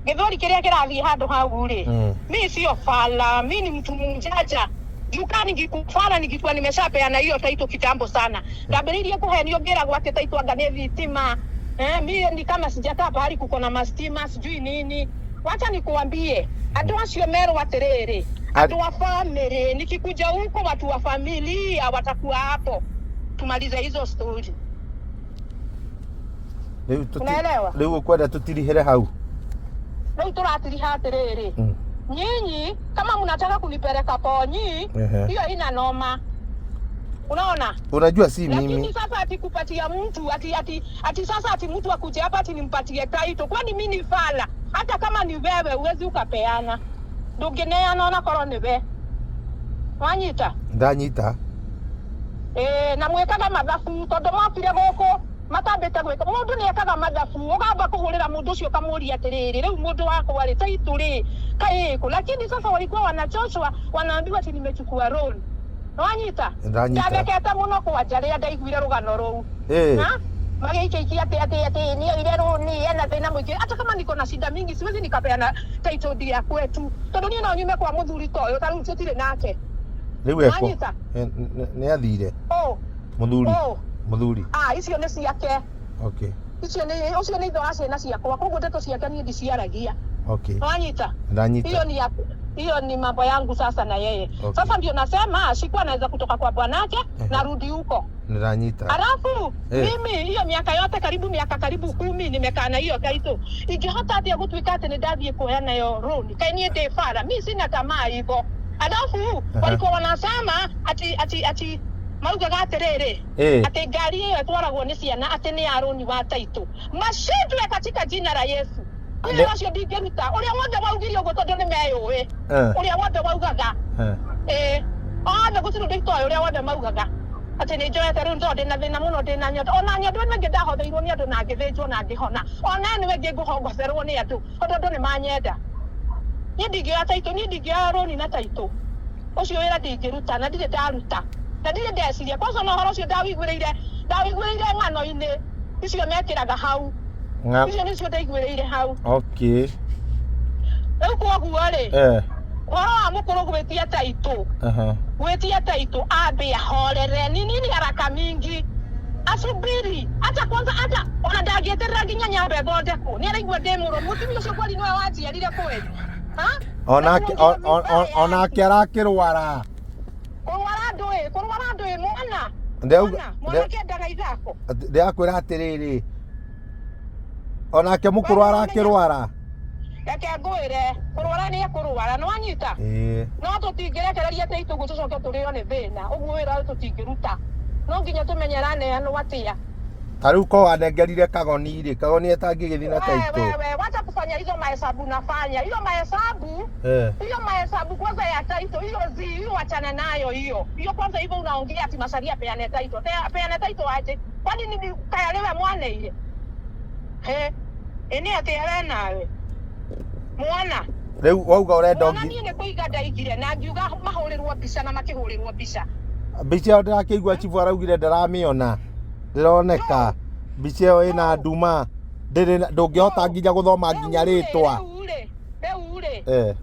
gĩthweri kĩrĩa kĩrathiĩ handũ hau rĩ. Mi sio fala, mi ni mtu mjanja. Juka ningikufala ningikuwa nimeshapeana hiyo taito kitambo sana. Ndambĩrĩirie kũhenio ngĩragwo atĩ taito anga nĩ thitima. Eh, mi ni kama sijakaa pahali kuko na mastima sijui nini. Wacha nikuambie, andũ acio merwo atĩrĩrĩ, andũ a family, nikikuja huko watu wa familia watakuwa hapo. Tumalize hizo story.
Rĩu tũti
Unaelewa?
Rĩu ũkwenda tũtirihĩre hau.
Rĩu tũratiriha atĩrĩrĩ. Nyinyi kama mnataka kunipeleka ponyi,
Ehe.
hiyo ina noma. Unaona?
Unajua si
Lakini
mimi.
sasa ati kupatia mtu ati ati ati sasa ati mtu akuje hapa ati nimpatie title, kwani mimi ni fala? Hata kama ni wewe uwezi ukapeana, ndũngĩneana ona korwo nĩ we. Wanyita?
Ndanyita.
Ĩĩ, na mwĩkaga mathabu tondũ mokire gũkũ matambĩte gwĩka mũndũ nĩ ekaga mathabu ũkamba kũhũrĩra mũndũ ũcio ũkamũria atĩrĩrĩ rĩu mũndũ wakwa rĩ taitũ rĩ kaĩ ĩkũ lakini sasa walikuwa wanachoshwa wanaambiwa ati nimechukua loan wanyita
Ndanyita.
ndathekete mũno kwanja rĩrĩa ndaiguire rũgano rũu
Ĩ.
Ha? magĩikĩikia atĩ atĩ atĩ nioire rũni ena thĩna mũingĩ hata kama niko na shida mingi siwezi nikapeana title deed ya kwetu tondũ niĩ no nyume kwa mũthuri ta ũyũ ta rĩu tũtirĩ nake
Rĩu eko.
Wanyita?
Nĩ athire.
Ũ,
Mũthuri.
ũ.
Mũthuri.
Ah, icio nĩ ciake
Okay.
icio nĩ ũcio nĩ ithe wa ciana ciakwa koguo ndeto ciake niĩ ndiciaragia
Okay.
wanyita
Ndanyita.
hiyo ni ya hiyo ni mambo yangu sasa na yeye
Okay.
sasa ndio nasema sikuwa naweza kutoka kwa bwanake narudi huko
Ndanyita.
alafu
Eh.
mimi hiyo miaka yote karibu miaka karibu 10 nimekaa na hiyo title ingĩhota atĩa gũtuĩka atĩ nĩ ndathiĩ kuoya nayo loan kaĩ niĩ ndĩ bara mi sina tamaa hivyo alafu walikuwa wanasema ati ati ati maugaga atĩrĩrĩ
Eh.
atĩ ngari ĩyo ĩtwaragwo nĩ ciana atĩ nĩ ya rũni wa taitũ macindwe katika jina la Yesu
Ne-
wĩra ũcio ndingĩruta ũrĩa wothe waugire ũguo tondũ nĩ meyũĩ
Eh.
ũrĩa wothe waugaga
Eh.
ĩĩ othe gũtirĩ ũndũ itoĩ ũrĩa wothe maugaga atĩ nĩ njoete rĩu tondũ ndĩna thĩna mũno ndĩna nyondo ona nyondo ĩno ĩngĩ ndahotheirwo nĩ andũ na ngĩthĩnjwo na ngĩhona ona ĩno ĩngĩ ngũhongocerwo nĩ andũ tondũ andũ nĩ manyenda niĩ ndingĩoya taitũ niĩ ndingĩoya rũni na taitũ ũcio wĩra ndingĩruta na ndirĩ ndaruta na ndirĩ ndeciria kwanza ona ũhoro ũcio ndawiguĩrĩire ndawiguĩrĩire ng'ano-inĩ icio mekĩraga hau
Nga.
icio nĩcio ndaiguĩrĩire hau
Okay.
rĩu kwoguo rĩ
Eh.
ũhoro wa mũkũrũ gwĩtia taitũ
Aha.
gwĩtia taitũ ambe ahorere ni nini haraka mingi asubiri hata kwanza hata ona ndangĩeterera nginya nyambe thondekwo nĩ araigua ndĩ mũrũ mũtumia ũcio kweli nĩwe wanjiarire kweli Ha?
Onake onake arakĩrwara.
Kũrwara ndũĩ kũrwara ndũĩ mwana
Ndauga
mwana mwanake endaga ithako
ndĩrakwĩra atĩrĩrĩ onake mũkũrũ arakĩrwara.
Reke ngwĩre kũrwara nĩ ekũrwara nĩ wanyita
Ĩĩ.
no tũtingĩrekereria taitũ ũguo tũcoke tũrĩo nĩ thĩna ũguo wĩra ũyũ tũtingĩruta no nginya tũmenye araneanwo atĩa
Ta rĩu ko wanengerire kagoni rĩ kagoni etangĩgĩthiĩ na
Wewe,
taitũ.
wewe, wacha kufanya hizo mahesabu nafanya hiyo mahesabu
Eh.
hiyo mahesabu kwanza ya title hiyo zi hiyo wachana nayo hiyo hiyo kwanza hivyo unaongea ati Macharia peane title peane title aje kwani ni kayalewe mwana ile he ene ati we nawe mwana
Rĩu wauga ũrenda
mwana
ũngi
niĩ nĩ kũiga ndaigire na ngiuga mahũrĩrwo mbica na makĩhũrĩrwo mbica
mbica ĩyo ndĩrakĩigua chifu araugire ndaramĩona ndĩroneka mbica ĩyo ĩna nduma ndĩrĩ ndũngĩhota nginya gũthoma nginya rĩtwa.
rĩu rĩ rĩu rĩ
Eh.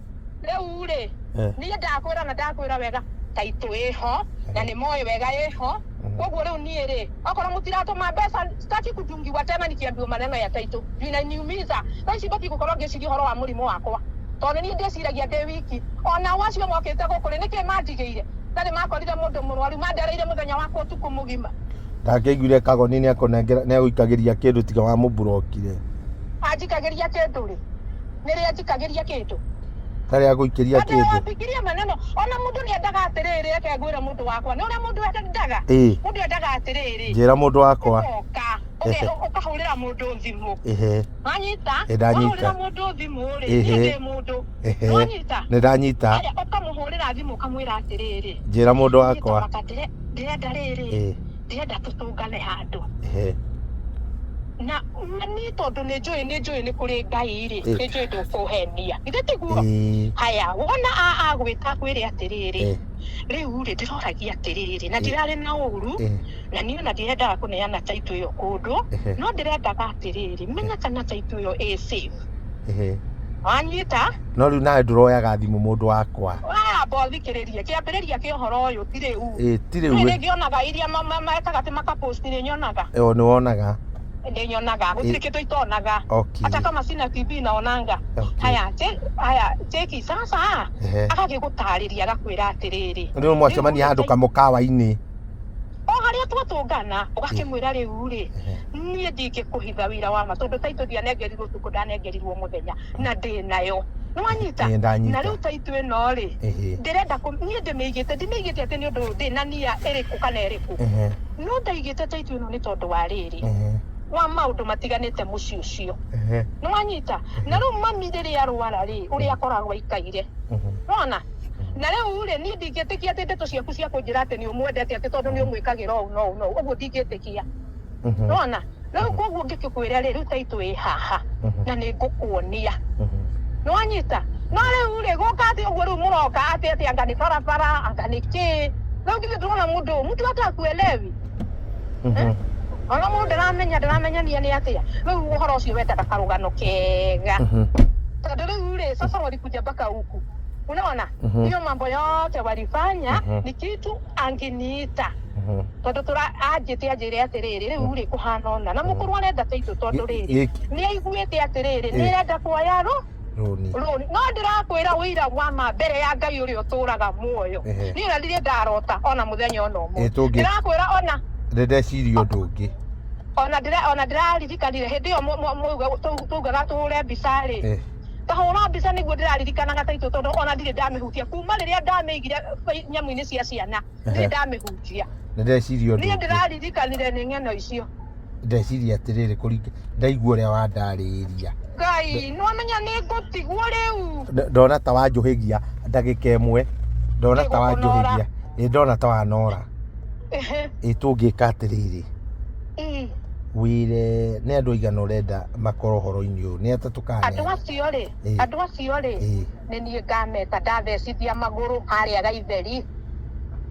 rĩu rĩ
Eh.
niĩ ndakwĩra na ndakwĩra wega Taitũ ĩho na nĩ moĩ wega ĩho. Koguo rĩu niĩ rĩ, okorwo mũtiratũma mbeca, sitaki kudungiwa tena nikiambiwa maneno ya taitũ, inaniumiza. Thaa ici batiĩ gũkorwo ngĩciria ũhoro wa mũrimũ wakwa, tondũ niĩ ndĩciragia ndĩ wiki. Ona o acio mokĩte gũkũ rĩ, nĩkĩ manjigĩire? Ndarĩ makorire mũndũ mũrwaru, mandereire mũthenya wakwa ũtukũ mũgima.
Ndakĩiguire kagoni nĩekũnengera nĩegũikagĩria kĩndũ tiga wamũmburokire.
Anjikagĩria kĩndũ rĩ? Nĩrĩ anjikagĩria kĩndũ?
Ndarĩ agũikĩria
Badala
kĩndũ.
wambikirie maneno ona mũndũ nĩ endaga atĩrĩrĩ, reke ngwĩre mũndũ wakwa, nĩ ũrĩa mũndũ endaga.
Ĩĩ.
Mũndũ endaga atĩrĩrĩ,
Njĩra mũndũ wakwa.
ũgoka ũkahũrĩra mũndũ thimũ.
Ehe.
Wanyita?
Ĩ, ndanyita.
Wahũrĩra mũndũ thimũ rĩ,
Ĩhĩ.
niĩ ndĩ mũndũ.
Ehe.
Wanyita?
Nĩ ndanyita.
Haya, ũkamũhũrĩra thimũ ũkamwĩra atĩrĩrĩ,
Njĩra mũndũ
niĩ
wakwa.
Tamaka ndĩrenda rĩrĩ,
Ĩĩ.
ndĩrenda tũtũngane handũ.
Ehe.
Na na niĩ tondũ nĩ njũĩ nĩ njũĩ nĩ kũrĩ Ngai rĩ,
Ĩĩ.
nĩ njũĩ ndũkũhenia. Githĩ tiguo?
Ĩĩ.
Haya, wona agwĩta akwĩre atĩrĩrĩ,
Ĩĩ.
rĩu rĩ ndĩroragia atĩrĩrĩ, na ndirarĩ na ũru,
Ĩĩ.
na niĩ ona ndirendaga kũneana taitũ ĩyo kũndũ,
Ehe.
no ndĩrendaga atĩrĩrĩ, menya kana taitũ ĩyo ĩ safe.
Ehe.
Wanyita?
No rĩu nawe ndũroyaga thimũ mũndũ wakwa.
Amba ũthikĩrĩrie kĩambĩrĩria kĩa ũhoro ũyũ ti rĩu.
Ĩĩ ti rĩu.
Nĩ ngĩonaga iria mekaga atĩ makapost, nĩ nyonaga.
Ĩyo nĩ wonaga.
Nĩ nyonaga, gũtirĩ kĩndũ itonaga.
Okay.
Hata kama sina TV naonanga.
Okay.
Haya, haya, cheki sasa.
Ehe.
Agagĩgũtarĩria agakwĩra atĩrĩrĩ.
Rĩu mwacemania handũ kamũkawa-inĩ.
O harĩa twatũngana ũgakĩmwĩra rĩu rĩ, niĩ ndingĩkũhitha wĩra wa ma, tondũ taitũ ndianengerirwo ũtukũ, ndanengerirwo mũthenya na ndĩ nayo. Nĩwanyita?
Ĩĩ, ndanyita.
Na rĩu taitũ ĩno rĩ,
Ĩhĩ.
ndĩrenda niĩ ndĩmĩigĩte, ndimĩigĩte atĩ nĩ ũndũ ndĩ na nia ĩrĩkũ kana ĩrĩkũ.
Ehe.
No ndaigĩte taitũ ĩno nĩ tondũ wa rĩrĩ,
Ehe.
wa maũndũ matiganĩte mũciĩ ũcio.
Ehe.
Nĩwanyita? Na rĩu mami rĩrĩa arwara rĩ, ũrĩa akoragwo aikaire. Wona? Na rĩu rĩ, niĩ ndingĩtĩkia atĩ ndeto ciaku cia kũnjĩra atĩ nĩ ũmwendete atĩ tondũ nĩ ũmwĩkagĩra ũũ na ũũ na ũũ, ũguo ndingĩtĩkia. Wona? Rĩu koguo ngĩkĩkwĩra rĩ, rĩu taitũ ĩ haha na nĩ ngũkuonia. Nĩwanyita? No rĩu rĩ, gũka atĩ ũguo rĩu mũroka atĩ atĩ anga nĩ barabara, anga nĩ kĩ. Rĩu githĩ ndũrona mũndũ, mtu hata hakuelewi. Ona mũndũ ndaramenya, ndaramenyania nĩ atĩa. Rĩu ũhoro ũcio wendaga karũgano kega. Tondũ rĩu rĩ, sasa walikuja mpaka huku. Unaona? Hiyo mambo yote walifanya ni kitu anginiita. Tondũ tũra anjĩte anjĩre atĩrĩrĩ, rĩu rĩ kũhana ũna. Na mũkũrũ arenda taitũ tondũ rĩrĩ, nĩ aiguĩte atĩrĩrĩ, nĩ arenda kuoya
Rũni.
rũni. No ndĩrakwĩra ũira wa ma mbere ya Ngai ũrĩa ũtũraga muoyo.
Ehe.
Niĩ ona ndirĩ ndarota ona mũthenya ona ũmwe.
Ĩ, tũngĩ-
Ndĩrakwĩra ona
Nĩ ndeciria ũndũ ũngĩ.
ona ndĩra ona ndĩraririkanire hĩndĩ ĩyo twaugaga tũhũre mbica rĩ.
Eh.
Tahũra mbica nĩguo ndĩraririkanaga taitũ tondũ ona ndirĩ ndamĩhutia kuma rĩrĩa ndamĩigire nyamũ-inĩ cia ciana. Ndirĩ ndamĩhutia.
Nĩ ndeciria ũndũ
Niĩ
ũngĩ.
ndĩraririkanire nĩ ng'eno icio.
Ndeciria atĩrĩrĩ, kũringa ndaigua ũrĩa wandarĩria.
Ngai, nĩwamenya nĩ ngũtigwo rĩu.
Ndona ta wanjũhĩgia ndagĩka ĩmwe. Ndona ta wanjũhĩgia. Ĩ, ndona ta wanora.
Ehe.
Ĩ, tũngĩka atĩrĩrĩ.
Ĩ.
Wĩre nĩ andũ aigana ũrenda makorwo ũhoro-inĩ ũyũ? Nĩ atatũ kana
Andũ acio rĩ,
Ĩ.
andũ acio rĩ,
Ĩ.
nĩ niĩ ngameta ndathecithia magũrũ harĩa Gaitheri.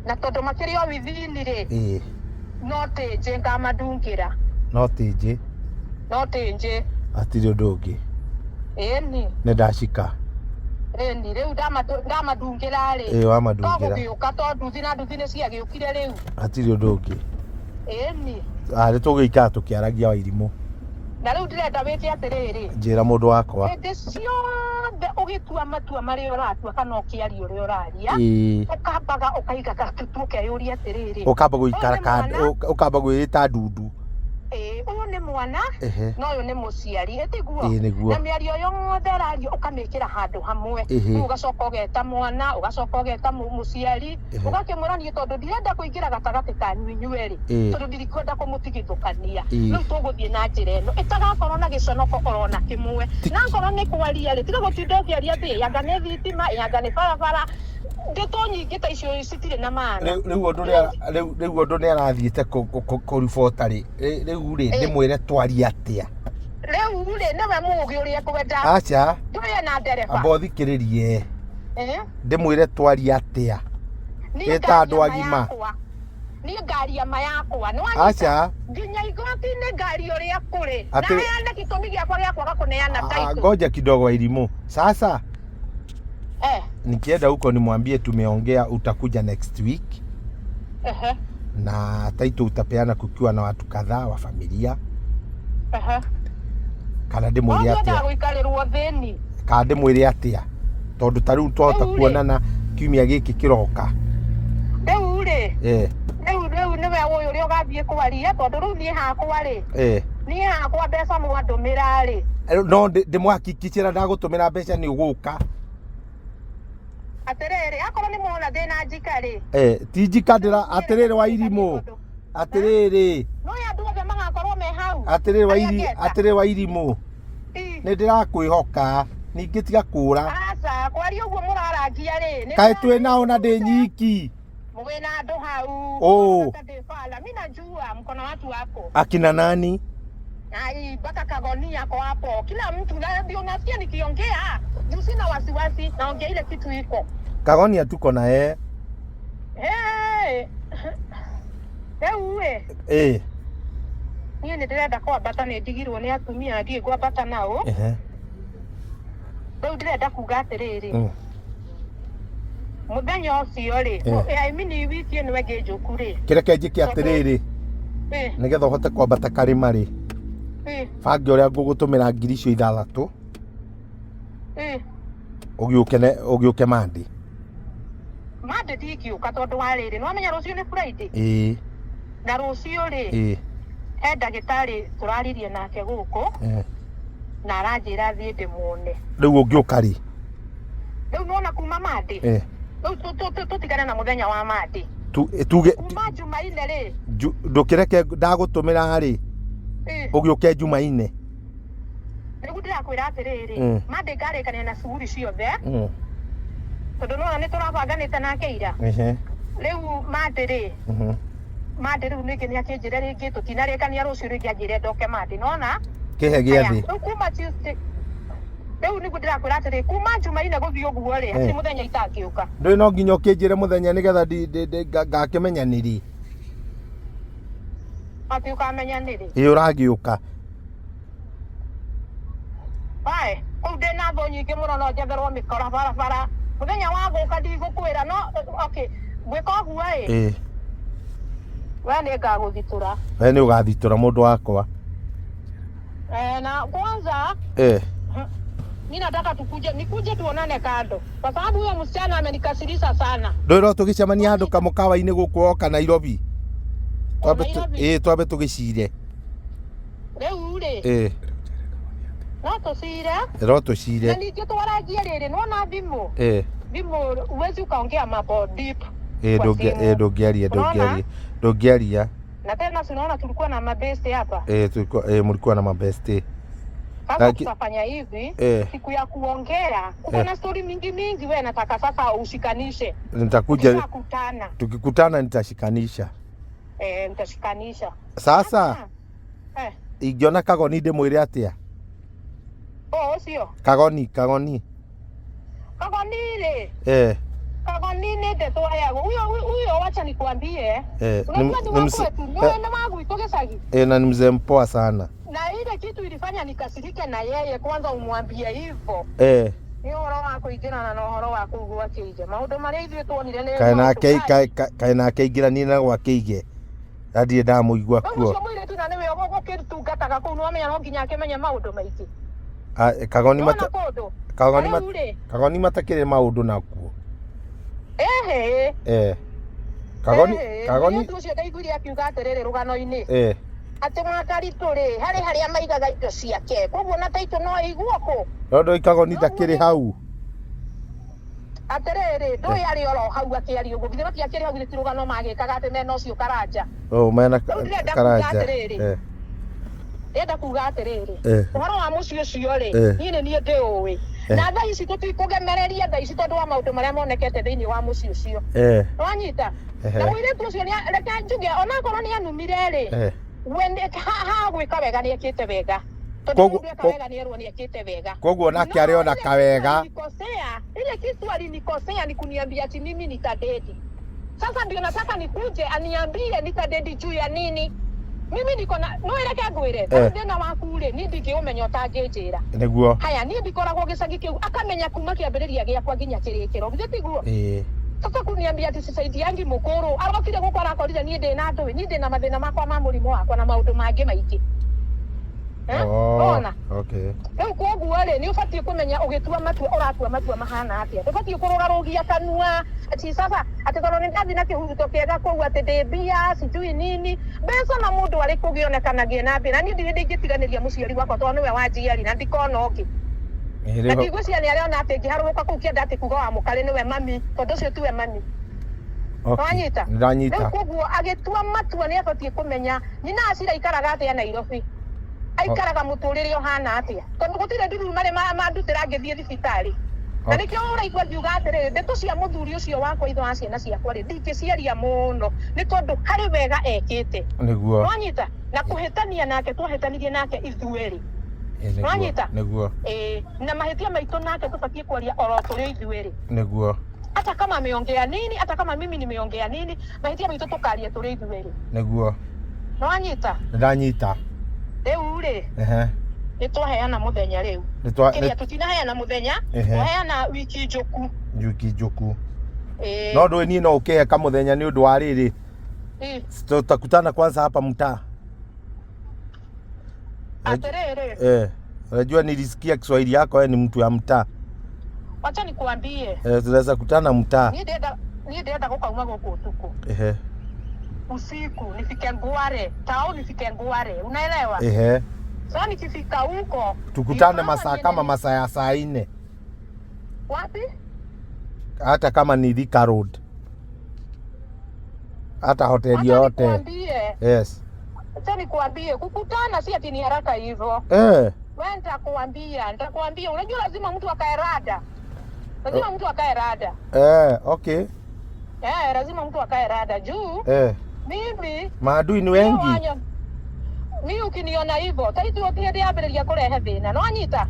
Na tondũ makĩrĩ o withini rĩ,
Ĩ.
no tĩnjĩ ngamandungĩra.
No tĩnjĩ.
No tĩnjĩ.
Hatirĩ ũndũ ũngĩ.
Ĩni.
Nĩ ndacika.
Ĩni, rĩu ndamandungĩra rĩ.
Ĩ, wamandungĩra.
To gũgĩũka to nduthi na nduthi nĩ ciagĩũkire rĩu.
Hatirĩ ũndũ ũngĩ.
Ĩni.
Nĩ tũgũikara tũkĩaragia Wairimũ.
Na rĩu ndĩrenda wĩke atĩrĩrĩ.
Njĩra mũndũ wakwa.
Hĩndĩ ciothe ũgĩtua matua marĩa ũratua kana ũkĩaria ũrĩa ũraria,
Ĩĩ.
ũkambaga ũkaiga gatutu ũkeyũria atĩrĩrĩ.
Ũkamba gũikara
Ũyũ nĩ
kando,
mwana?
ũkamba gwĩta ndundu.
Ĩĩ, ũyũ nĩ mwana,
Ehe.
na ũyũ nĩ mũciari, ĩ tiguo?
Ĩĩ, nĩguo.
Na mĩario yothe ĩrario ũkamĩkĩra handũ hamwe.
Ĩhĩ.
Rĩu ũgacoka ũgeta mwana, ũgacoka ũgeta mũciari,
Ehe.
ũgakĩmwĩra niĩ tondũ ndirenda kũingĩra gatagatĩ kanyu inyuerĩ,
Ĩĩ.
tondũ ndirikwenda kũmũtigithũkania.
Ĩĩ.
Rĩu tũgũthiĩ na njĩra ĩno ĩtagakorwo na gĩconoko orona kĩmwe. Na akorwo nĩ kwaria rĩ, tiga gũtinda ũkĩaria atĩ anga nĩ thitima, anga nĩ barabara. Ndeto nyingĩ ta icio citirĩ na maana.
Rĩu ũndũ nĩ rĩu rĩu ũndũ nĩ arathiĩte kũribota rĩ, rĩu rĩ, ndĩmwĩre twarie atĩa?
Rĩu rĩ, nĩwe mũũgĩ ũrĩa ekwenda.
Aca.
Ndũrĩ na ndereba.
Amba ũthikĩrĩrie.
Eh?
Ndĩmwĩre twarie atĩa?
Niĩ
Ĩ ta andũ
ngaria ma
agima.
yakwa. Niĩ ngaria ma yakwa. Nĩ wanyita?
Aca.
Nginya igoti-inĩ ngaria ũrĩa kũrĩ. Na
Atĩ-
heane gĩtũmi gĩakwa gĩa kwaga kũneana
Ah,
title.
Ngoja kidogo Wairimũ. Sasa. Nikienda huko nimwambie tumeongea, utakuja next week. Na title utapeana kukiwa na watu kadhaa wa familia. Kana ndĩmwĩre
Ũguo
atĩa?
ndagũikarĩrwo thĩni.
Kana ndĩmwĩre atĩa? Tondũ ta rĩu twahota
Rĩu rĩ.
kuonana kiumia gĩkĩ kĩroka.
Rĩu rĩ, rĩu rĩu nĩwe ũyũ ũrĩa ũgathiĩ kwaria, tondũ rĩu niĩ hakwa rĩ, niĩ hakwa mbeca mwandũmĩra rĩ.
No ndĩmũhakikicĩra ndagũtũmĩra mbeca nĩ ũgũka.
Atĩrĩrĩ, akorwo nĩ mwona ndĩna njika rĩ.
Ti njika ndĩra atĩrĩrĩ wa irimũ. Atĩrĩrĩ.
No andũ othe magakorwo me hau.
Atĩrĩrĩ wa
Arĩa
iri
ngeta.
atĩrĩrĩ wa irimũ. Nĩ ndĩrakwĩhoka ningĩ tiga kũra.
Aca, kwaria ũguo mũrarangia rĩ.
Kaĩ twĩ nao na ndĩ nyiki.
Mwĩna andũ hau.
Oh.
Hata ndĩ bala. Mi najua mko na watu hapo.
Akina nani?
Ai, mpaka Kagonia ako hapo. Kila mtu na ndio nasikia nikiongea. Juu sina wasiwasi, naongea ile kitu iko.
Kagonia tuko na yeye.
Hey. Rĩu ĩ, niĩ nĩ ndĩrenda kwambata, nĩ ndigirwo nĩ atumia ndiĩ ngwambata nao. Rĩu ndĩrenda kuga atĩrĩrĩ, mũthenya ũcio rĩ, I mean wiki ĩno ĩngĩ njũku rĩ.
Kĩreke njĩke atĩrĩrĩ, nĩgetha ũhote kwambata karĩma rĩ, bange ũrĩa ngũgũtũmĩra ngiri icio ithathatũ, ũgĩũke ũgĩũke Monday.
Monday ndingĩũka tondũ wa rĩrĩ, nĩwamenya rũciũ nĩ Friday. Na rũciũ rĩ, he ndagĩtarĩ tũraririe nake gũkũ, na aranjĩra thiĩ ndĩmuone.
Rĩu ũngĩũka rĩ?
Rĩu nĩwona kuma Monday? Rĩu tũtigane na mũthenya wa Monday.
Tuge
kuma Jumaine rĩ.
Ndũkĩreke ndagũtũmĩra rĩ, ũgĩũke Jumaine.
Rĩu ndĩrakwĩra atĩrĩrĩ, Monday ngarĩkania na cuguri ciothe, tondũ nĩwona nĩ tũrabanganĩte nake ira. Rĩu Monday rĩ, Monday rĩu ningĩ nĩakĩnjĩre rĩngĩ tũtinarĩkania rũciũ rĩngĩ anjĩre ndoke Monday, nĩwona?
Kĩhe gĩathĩ.
Rĩu kuma Tuesday, rĩu nĩguo ndĩrakwĩra atĩrĩ, kuma Jumaine gũthiĩ ũguo rĩ, hatirĩ mũthenya itangĩũka.
Ndũĩ no nginya ũkĩnjĩre mũthenya nĩgetha ngakĩmenya nĩ rĩ.
Atĩ ũkamenya nĩ rĩ?
Ĩ ũragĩũka.
Wae, kũu ndĩna thũ nyingĩ mũno, no njetherwo mĩkora barabara. Mũthenya wa gũka ndigũkwĩra, no okay, gwĩka ũguo ĩ. We nĩ ngagũthitũra.
We nĩ ũgathitũra mũndũ wakwa.
Na kwanza mi nataka tukuje, nikuje tuonane kando, kwa sababu huyo msichana amenikasirisha sana.
Ndũĩ no tũgĩcemania handũ kamũkawa-inĩ gũkũ woka Nairobi.
Nairobi?
Twambe tũgĩcire.
Rĩu rĩ, no tũcire.
No
Na
tũcire.
ningĩ twaragie rĩrĩ, nĩwona thimũ, thimũ huwezi ukaongea mambo deep kwa simu.
Ndũngĩaria,
Unaona?
ndũngĩaria. Ndũngĩaria.
Na tena si unaona tulikuwa na mabeste hapa.
Tulikuwa mlikuwa na mabeste.
Sasa tutafanya hivi, siku ya kuongea uko na story mingi mingi, we nataka sasa ushikanishe.
Nitakuja
Tukikutana.
Tukikutana nitashikanisha.
Nitashikanisha.
Sasa ingĩona Kagoni ndĩmwĩre atĩa?
Oh, ũcio.
Kagoni, Kagoni.
Kagoni rĩ. Kagoni nĩ ndeto heagwo. Huyo huyo wacha nikwambie. Unajua ni wa kwetu, ni wa gwitũ gĩcagi.
Na ni mzee mpoa sana.
Na ile kitu ilifanya nikasirike na yeye, kwanza umwambie hivyo. Nĩ ũhoro wa kũingĩrana na ũhoro wa kũu gwa Kĩige. Maũndũ marĩa ithuĩ tuonire nĩ
Kaĩ
maũndũ
nake
mangĩ.
kaĩ nake aingĩranire na gwa Kĩige. Na ndirĩ ndamũigua
Rĩu
kuo.
ũcio mũirĩtu na nĩwe ũgũkĩtungataga kũu, nĩwamenya no nginya akĩmenye maũndũ maingĩ.
Kagoni
Nĩwona
mata
kũndũ?
Kagoni
Rĩu
mata
rĩ.
Kagoni matakĩrĩ maũndũ nakuo.
Ehe.
Kagoni Kagoni
Mũirĩtu ũcio ndaiguire akiuga atĩrĩrĩ rũgano-inĩ. Atĩ Mwakaritũ rĩ, harĩ harĩa maigaga indo ciake. Koguo na taitũ no ĩiguo kũ?
No ndũĩ Kagoni ndakĩrĩ hau.
Atĩrĩrĩ, ndũĩ arĩ oro hau akĩaria ũguo. Githĩ matiakĩrĩ hau, githĩ ti rũgano magĩkaga atĩ mena ũcio Karanja.
Oh, mena
Rĩu ndĩrenda kuga
Karanja.
atĩrĩrĩ. Ndĩrenda kuga atĩrĩrĩ, ũhoro wa mũciĩ ũcio rĩ, niĩ nĩ niĩ ndĩũĩ. Na thaa ici tũtikũgemereria thaa ici tondũ wa maũndũ marĩa monekete thĩinĩ wa mũciĩ ũcio. Nĩwanyita? Na mũirĩtu ũcio reke njuge, onakorwo nĩ anumire rĩ, we ha gwĩka wega nĩ ekĩte wega. Tondũ mũndũ eka wega nĩ erwo nĩ ekĩte wega.
Koguo nake arĩona kawega.
Ile kitu alinikosea ni kuniambia ati mimi nitadedi. Sasa ndio nataka nikuje aniambie nitadedi juu ya nini. Mimi niko na no reke ngwĩre, thĩna waku rĩ, niĩ ndingĩũmenya ũtangĩnjĩra.
Nĩguo.
Haya, niĩ ndikoragwo gĩcagi kĩu, akamenya kuma kĩambĩrĩria gĩakwa nginya kĩrĩkĩro, githĩ tiguo?
Ĩĩ.
Sasa kuniambia ati sisaidiangi mũkũrũ, arokire gũkũ arakorire niĩ ndĩ na ndũĩ, niĩ ndĩ na mathĩna makwa ma mũrimũ wakwa na maũndũ mangĩ maingĩ. Eh?
Oh,
Ona
okay.
Rĩu koguo rĩ, nĩ ũbatiĩ kũmenya ũgĩtua matua ũratua matua mahana atĩa. Ndũbatiĩ kũrũgarũgia kanua ati sasa atĩ tondũ nĩ ndathiĩ na kĩhuruto kĩega kũu atĩ ndĩ mbia sijui nini mbeca na mũndũ arĩ kũgĩonekanagie na mbia, na niĩ ndirĩ ndingĩtiganĩria mũciari wakwa tondũ nĩwe wanjiari na ndikona ũngĩ.
Ĩĩ,
Na
rĩu
ndigwĩciria nĩ arĩona atĩ ngĩharũrũka kũu kĩenda atĩ kuga wa mũkarĩ nĩwe mami, tondũ ũcio tiwe mami.
Okay.
Wanyita?
Nĩ ndanyita.
Rĩu koguo agĩtua matua nĩ abatiĩ kũmenya nyina Acira aikaraga atĩa Nairobi, aikaraga mũtũrĩre ũhana atĩa, tondũ gũtirĩ ndururu marĩ mandutĩra ngĩthiĩ thibitarĩ. Na nĩkĩo ũraigua ngiuga atĩrĩrĩ, ndeto cia mũthuri ũcio wakwa ithe wa ciana ciakwa rĩ, ndingĩciaria mũno nĩ tondũ harĩ wega ekĩte.
Nĩguo.
Wanyita? Na kũhĩtania nake twahĩtanirie nake ithuerĩ.
Ĩĩ, nĩguo.
Wanyita?
Nĩguo.
Ĩĩ, na mahĩtia maitũ nake tũbatiĩ kwaria oro tũrĩ ithuerĩ.
Nĩguo.
Hata kama ameongea nini, hata kama mimi nimeongea nini, mahĩtia maitũ tũkaria tũrĩ ithuerĩ.
Nĩguo.
Nĩwanyita?
Nĩ ndanyita.
Rĩu rĩ,
Ehe.
nĩ twaheana mũthenya rĩu.
Nĩ twa
Kĩrĩa tũtinaheana mũthenya, twaheana wiki njũku.
Wiki njũku.
Ĩĩ.
No ndũĩ niĩ no ũkĩhe kamũthenya nĩ ũndũ wa rĩrĩ.
Ĩĩ.
Tutakutana kwanza hapa mtaa.
Atĩrĩrĩ.
Eh, unajua nilisikia Kiswahili yako, wewe ni mtu ya mtaa.
Wacha nikuambie.
Eh, tunaweza kutana mtaa.
Niĩ ndĩrenda gũkauma gũkũ ũtukũ.
Ehe.
Usiku nifike Ngware, tao nifike Ngware, unaelewa?
Ehe.
Sasa nikifika huko
Tukutane
nikawa
masaa
niende
kama masaa ya saa 4.
Wapi?
Hata kama ni Thika Road. Hata hoteli
Wacha
yote.
nikuambie.
Yes.
Acha nikuambie, kukutana si ati ni haraka hivyo. Wewe nitakuambia, unajua lazima mtu akae rada. Lazima mtu akae rada.
Okay.
Lazima mtu akae rada juu. Mimi
Maadui ni wengi.
Mimi ukiniona hivyo, taitu yote ndĩambĩrĩria kũrehe thĩna. No anyita?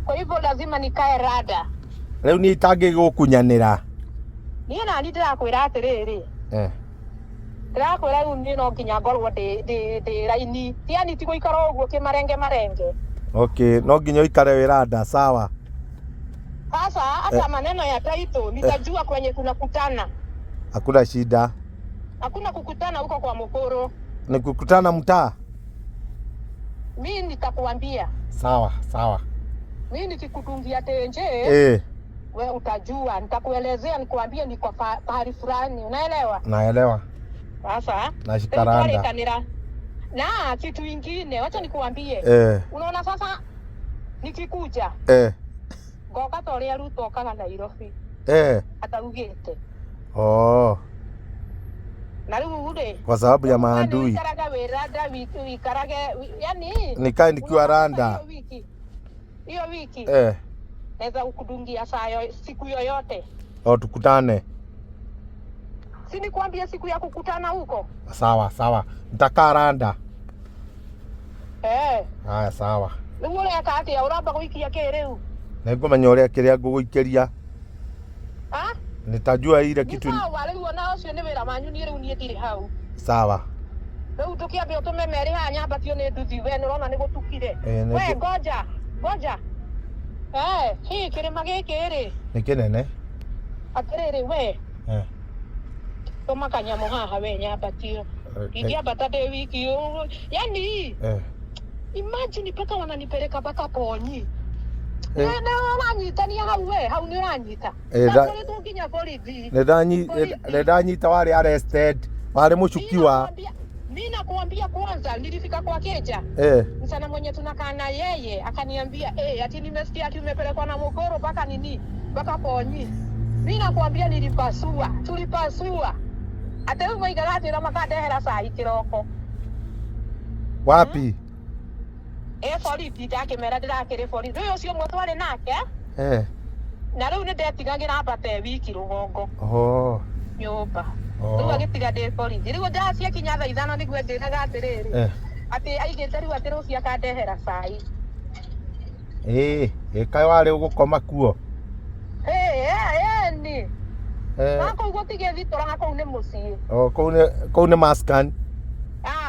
Kwa hivyo lazima nikae rada.
Rĩu niĩ itangĩgũkunyanĩra.
Niĩ nani ndĩrakwĩra atĩrĩrĩ. Ndĩrakwĩra rĩu niĩ no nginya ngorwo ndĩ raini. Yani ti gũikara ũguo kĩmarenge marenge.
Okay, no nginya ũikare wĩ rada, sawa.
Sasa hata maneno ya title nitajua kwenye tunakutana.
Hakuna shida.
Hakuna kukutana huko kwa mkoro.
Ni kukutana mtaa?
Mimi nitakuambia.
Sawa, sawa.
Mimi nikikutungia tenje, we utajua, nitakuelezea, nikuambie niko pahali fulani, unaelewa?
Naelewa.
Sasa
Nashikaranda.
Nitakuelekea. Na kitu ingine, wacha nikuambie. Unaona sasa nikikuja ngoka ta ũrĩa Ruto okaga Nairobi. Ataugĩte.
Oh.
Na rĩu rĩ,
Kwa sababu ya
rĩu we nĩ
maadui.
ũikarage wĩ randa, ũikarage, yani,
Nikae nikiwa
unaona
randa.
Hiyo wiki. Hiyo wiki. Naweza kukudungia saa siku yoyote.
Oh, tukutane.
Si nikwambie siku ya kukutana huko?
Sawa, sawa. Nitakaa randa. Haya, sawa.
Rĩu ũreka atĩa? Ũramba gũikia kĩ rĩu?
Nĩngũmenya ũrĩa kĩrĩa ngũgũikĩria.
Ha?
Nitajua ile
Ni
kitu.
sawa, rĩu ona ũcio nĩ wĩra wanyu, niĩ rĩu niĩ ndirĩ hau.
Sawa.
Rĩu ndũkĩambe ũtũme merĩ haha nyambatio nĩ nduthi, we nĩ ũrona nĩ gũtukire.
Nĩ
We, ngoja, ngoja. Hii kĩrĩma gĩkĩ rĩ.
Nĩ kĩnene.
Atĩrĩrĩ, we. Tũma kanyamũ haha we nyambatio. Ingĩambata ndĩ wiki ũũ. Yani, imagine mpaka wananipeleka mpaka Ponyi. Nĩ ũranyitania hau we, hau nĩ ũranyita. Ndatwarĩtwo nginya borithi. Borithi.
Nĩ ndanyita warĩ arrested, warĩ mũcukiwa.
Mimi nakuambia kwanza nilifika kwa keja. Msana mwenye tunakaa na yeye akaniambia, ati nimesikia ati umepelekwa na mokoro mpaka nini? Mpaka Ponyi. Mimi nakuambia nilipasua, tulipasua. Ate rĩu maigara atĩra makandehera cai kĩroko.
Wapi?
Borithi ndakĩmera ndĩrakĩrĩ borithi. Rĩu ũcio ũmwe twarĩ nake. Na rĩu nĩ ndetigagĩra ambate wiki rũgongo. Nyũmba. Rĩu agĩtiga ndĩ borithi. Rĩu ndaciakinya thaa 5 nĩguo anjĩraga atĩrĩrĩ. Atĩ aigĩte rĩu atĩ rũciũ akandehera cai.
Kaĩ warĩ ũgũkoma kuo?
Ni. Na kũu gũtigĩthitũraga, kũu nĩ mũciĩ.
Oh, kũu nĩ maskan.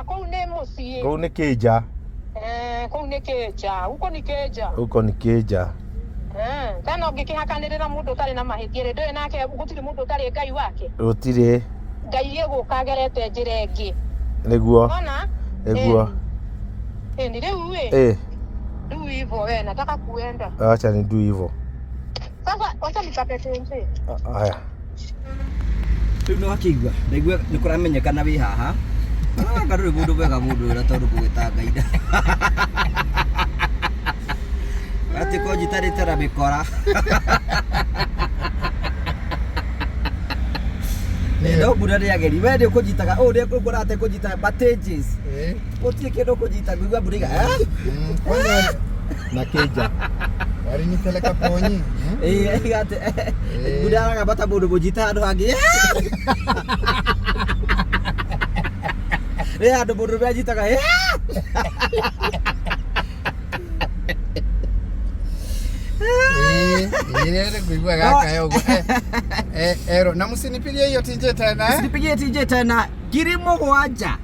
Kũu nĩ mũciĩ. Mũciĩ.
Kũu nĩ kĩnja.
Eh, kũu nĩ kĩnja. Huko ni kĩnja.
Huko ni kĩnja.
Eh, tena ũngĩkĩhakanĩrĩra mũndũ ũtarĩ na mahĩtia rĩ, ndũĩ nake gũtirĩ mũndũ ũtarĩ Ngai wake.
Gũtirĩ.
Ngai ĩgũka agerete njĩra ĩngĩ.
Nĩguo.
Ona?
Nĩguo.
Eh, ni rĩu ĩ.
Eh,
Du hivyo we, nataka kuenda.
acha ni du hivyo.
Sasa wacha nikape tenje.
Haya.
Rĩu nĩ wakĩigua ndaigua nĩ kũramenyekana wĩ haha. Anga ndũrĩ mũndũ mwega mũndũ ũyũ na tondũ kũgĩta Ngai atĩ ko njitarĩte na mĩkora. No mbura nĩ ageri we nĩ ũkũnyitaga ũũ nĩ ũkũra atĩ kũnyita bandages. Gũtirĩ kĩndũ ũkũnyita ngũigua mbura iga
Kwanza
Na kĩnja.
walinipeleka ponyi.
Ĩĩ iga atĩ mbura aragamba ta mũndũ mũnyite handũ hangĩ. Nĩ handũ mũndũ ũrĩa anyitaga.
Ile kuigua gaka yo. Ero na msinipigie hiyo TJ tena. Eh?
Msinipigie TJ tena 7,000.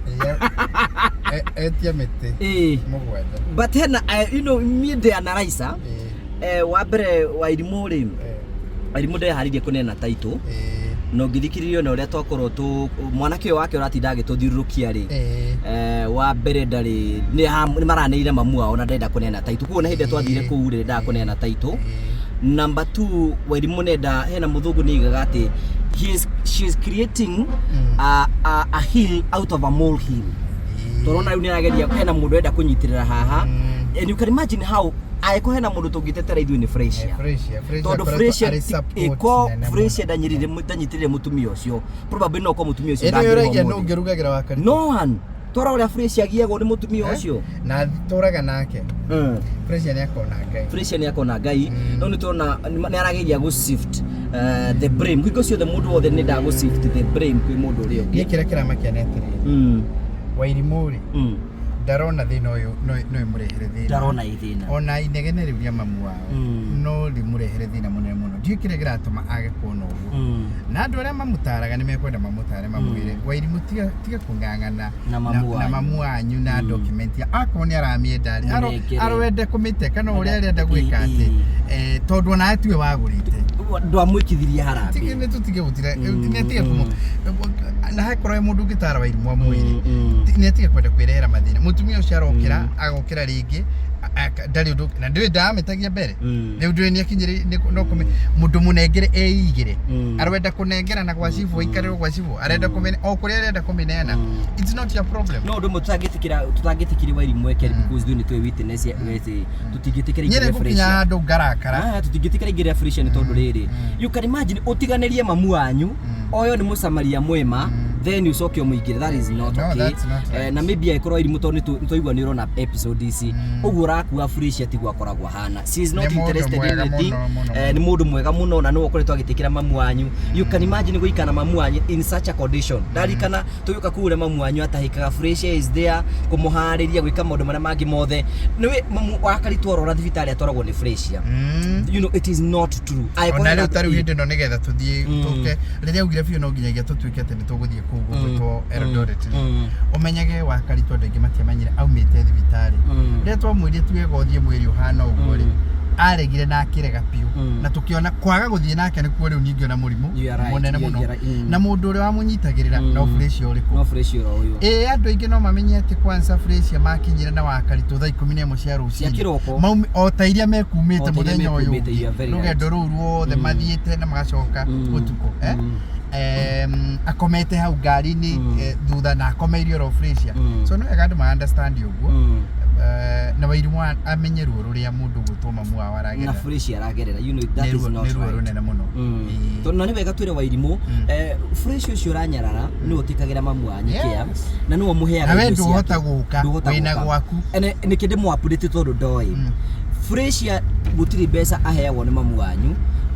Etia mĩtĩ.
Ĩĩ.
Mũgwanja.
But hena you know niĩ ndĩ analyzer. Wa mbere wa irimũ rĩ, Wairimũ ndeharĩirie kũneana title. Na ũngĩthikĩrĩria ona ũrĩa twakorwo tũ mwanake ũyũ wake ũratinda agĩtũthiũrũrũkia rĩ, wa mbere ndarĩ nĩ maranĩire mamu wao na ndenda kũneana title. Koguo na hĩndĩ ĩrĩa twathire kũu rĩ, ndendaga kũneana title. Number 2, Wairimũ nenda hena mũthũngũ nĩ aigaga atĩ she is creating a hill out of a mole hill. Tũrona rĩu nĩ arageria hena mũndũ enda kũnyitĩrĩra haha. And you can imagine how angĩkorwo hena mũndũ tũngĩtetera ithuĩ nĩ Freshia. Tondũ Freshia ĩko Freshia ndanyitĩrĩire mũtumia ũcio. Probably no korwo mũtumia ũcio
Ĩno
ndangĩrĩ
ũragia
ho
nũ
ũmũthĩ.
ũngĩrugagĩra Wakaritũ?
No one. Twara ũrĩa Freshia agiagwo nĩ mũtumia ũcio.
Na tũraga nake. Freshia nĩ akona Ngai.
Freshia nĩ akona Ngai. No nĩ tũrona nĩ arageria gũ shift the blame. Hingo ciothe mũndũ wothe nĩ endaga gũ shift the blame kwĩ mũndũ ũrĩa ũngĩ.
Niĩ kĩrĩa kĩramakia nĩ atĩrĩrĩ. Wairimũ rĩ, ndarona thĩna ũyũ no ĩmũrehere thĩna.
Ndarona ĩ thĩna.
Ona inegene rĩu rĩa mamu wao no rĩmũrehere thĩna mũnene mũno. Ndiũĩ kĩrĩa kĩratũma age kuona ũguo. Na andũ arĩa mamũtaraga nĩ mekwenda mamũtare mamwĩre Wairimũ tiga kũng'ang'ana
Na mamu
na
wanyu.
mamu wanyu na document ya akorwo nĩ aramĩenda rĩ,
Mũnengere.
arowende kũmĩte kana ũrĩa arenda gwĩka atĩ, tondũ onawe tiwe wagũrĩte.
Ndwamwĩkithirie harambee.
Tige nĩ tũtige gũtira, nĩ atige kũmũ na hakorwo he mũndũ ũngĩtara Wairimũ amwĩre nĩ atige kwenda kwĩrehera mathĩna. Mũtumia ũcio arokĩra agokĩra rĩngĩ ndarĩ ũndũ na ndũĩ ndamĩtagia mbere. Rĩu ndũĩ nĩ akinyĩrĩ no kũmĩ mũndũ mũnengere eigĩre. Arwenda kũnengera na gwa cibũ aikarĩrwo gwa cibũ arenda kũmĩne o kũrĩa arenda kũmĩneana. It's not your problem.
No ũndũ ũmwe tũtangĩtĩkĩria Wairimũ eke because ithuĩ nĩ tũĩ witness ya wetĩ tũtingĩtĩkĩra
Niĩ
ingĩre
nĩ ngũkinya
Freshia.
handũ ngarakara.
Tũtingĩtĩkĩra ingĩre Freshia nĩ tondũ rĩrĩ, you can imagine ũtiganĩrie mamu wanyu oyo nĩ mũsamaria mwema then ũcoke ũmũingĩre. That is not
No,
okay.
that's not right.
Na maybe angĩkorwo Wairimũ tondũ nĩ twaigua nĩ ũrona episode ici ũguo ũrakua Freshia tiguo akoragwo ahana. She is not
Nĩ mũndũ
interested in
mwega
anything.
mũno, mũno,
Nĩ mũndũ mwega mũno na nĩwe ũkoretwo agĩtĩkĩra mamu wanyu. You can imagine gũikara na mamu wanyu in such a condition. Ndarikana tũgĩũka kũu ũrĩa mamu wanyu atahĩkaga. Freshia is there kũmũharĩria gwĩka maũndũ marĩa mangĩ mothe. Nĩwe mamu wa Karitũ arora thibitarĩ atwaragwo nĩ Freshia. You know it is not true. Angĩkorwo
Ona
hena
rĩu ta rĩu
ĩ.
hĩndĩ ĩno nĩgetha tũthiĩ tũke rĩrĩa augire biũ no nginyagia tũtuĩke atĩ nĩ tũgũthiĩ kũu gũgwĩtwo Eldoret rĩ. Ũmenyage Wakaritũ andũ aingĩ matiamenyire aumĩte thibitarĩ. Rĩrĩa twamwĩrire tuge gothiĩ mwĩrĩ ũhana ũguo rĩ, aregire na akĩrega biũ. Na tũkĩona kwaga gũthiĩ nake nĩkuo rĩu ningĩ ona mũrimũ
You are right,
mũnene
you
mũno.
are right.
Na mũndũ ũrĩa wamũnyitagĩrĩra no Freshia ũrĩkũ?
No Freshia oro ũyũ.
Ĩĩ andũ aingĩ no mamenye atĩ kwanza Freshia makinyire na Wakaritũ thaa 11 cia rũcinĩ.
Cia kĩroko.
Maumi o ta iria mekumĩte
O ta iria
mũthenya ũyũ
mekumĩte, you are
ũngĩ.
very right.
Rũgendo rũu ruothe mathiĩte na magacoka ũtukũ. Akomete hau ngari-inĩ thutha na akomeire oro Freshia. So no wega andũ ma understand ũguo. Na Wairimũ amenye ruo rũrĩa mũndũ gwĩtwo mamu wao
Na
aragerera.
Freshia aragerera. You know that
Nĩ
is
ruo
not
nĩ ruo
right.
rũnene mũno.
Tondũ na nĩ wega twĩre Wairimũ, Freshia ũcio ũranyarara nĩwe ũtĩkagĩra mamu wanyu care na nĩwe ũmũheaga
Na we
irio ciake.
ndũhota gũka,
Ndũhota
wĩna
gũka.
gwaku.
Ene nĩkĩ ndĩmũ-update tondũ ndoĩ. Freshia gũtirĩ mbeca aheagwo nĩ mamu wanyu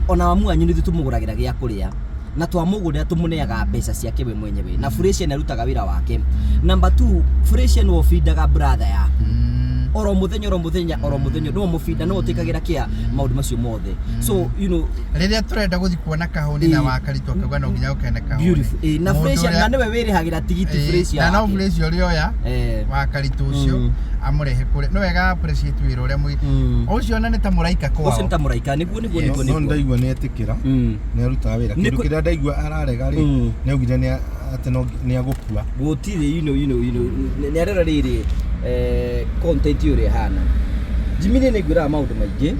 ona mamu wanyu nĩ ithuĩ tũmũgũragĩra gĩa kũrĩa na twamũgũrĩra tũmũneaga mbeca ciake we mwenyewe na Freshia nĩ arutaga wĩra wake. Number 2, Freshia nĩwe ũbindaga brother yaku. Oro muthenya, oro muthenya, oro muthenya, nĩwe mũbinda, nĩwe ũtĩkagĩra kĩa maũndũ macio mothe. So you know
Rĩrĩa tũrenda gũthiĩ kuona kahũni na Wakaritũ akauga no nginya ũkene kahũni.
Beautiful. Na
Mũndũ
Fraser,
ũrĩa-
na nĩwe wĩrĩhagĩra tigiti Fraser
Na no
wake.
Fraser ũrĩa oya Wakaritũ ũcio amũrehe kũrĩa, no wega appreciate wĩra ũrĩa mũi ũcio ona nĩ ta mũraika kwao.
Ũcio nĩ ta mũraika, nĩguo, nĩguo.
Yes.
Nĩguo,
No
nĩguo.
ndaigua nĩ etĩkĩra, nĩ arutaga wĩra. Kĩndũ kĩrĩa ndaigua ararega rĩ, nĩ augire nĩ atĩ no nĩ agũkua.
Gũtirĩ, you know, nĩ arera rĩrĩ, content ũrĩa ĩhana. Jimmy, nĩ ngwĩraga maũndũ maingĩ,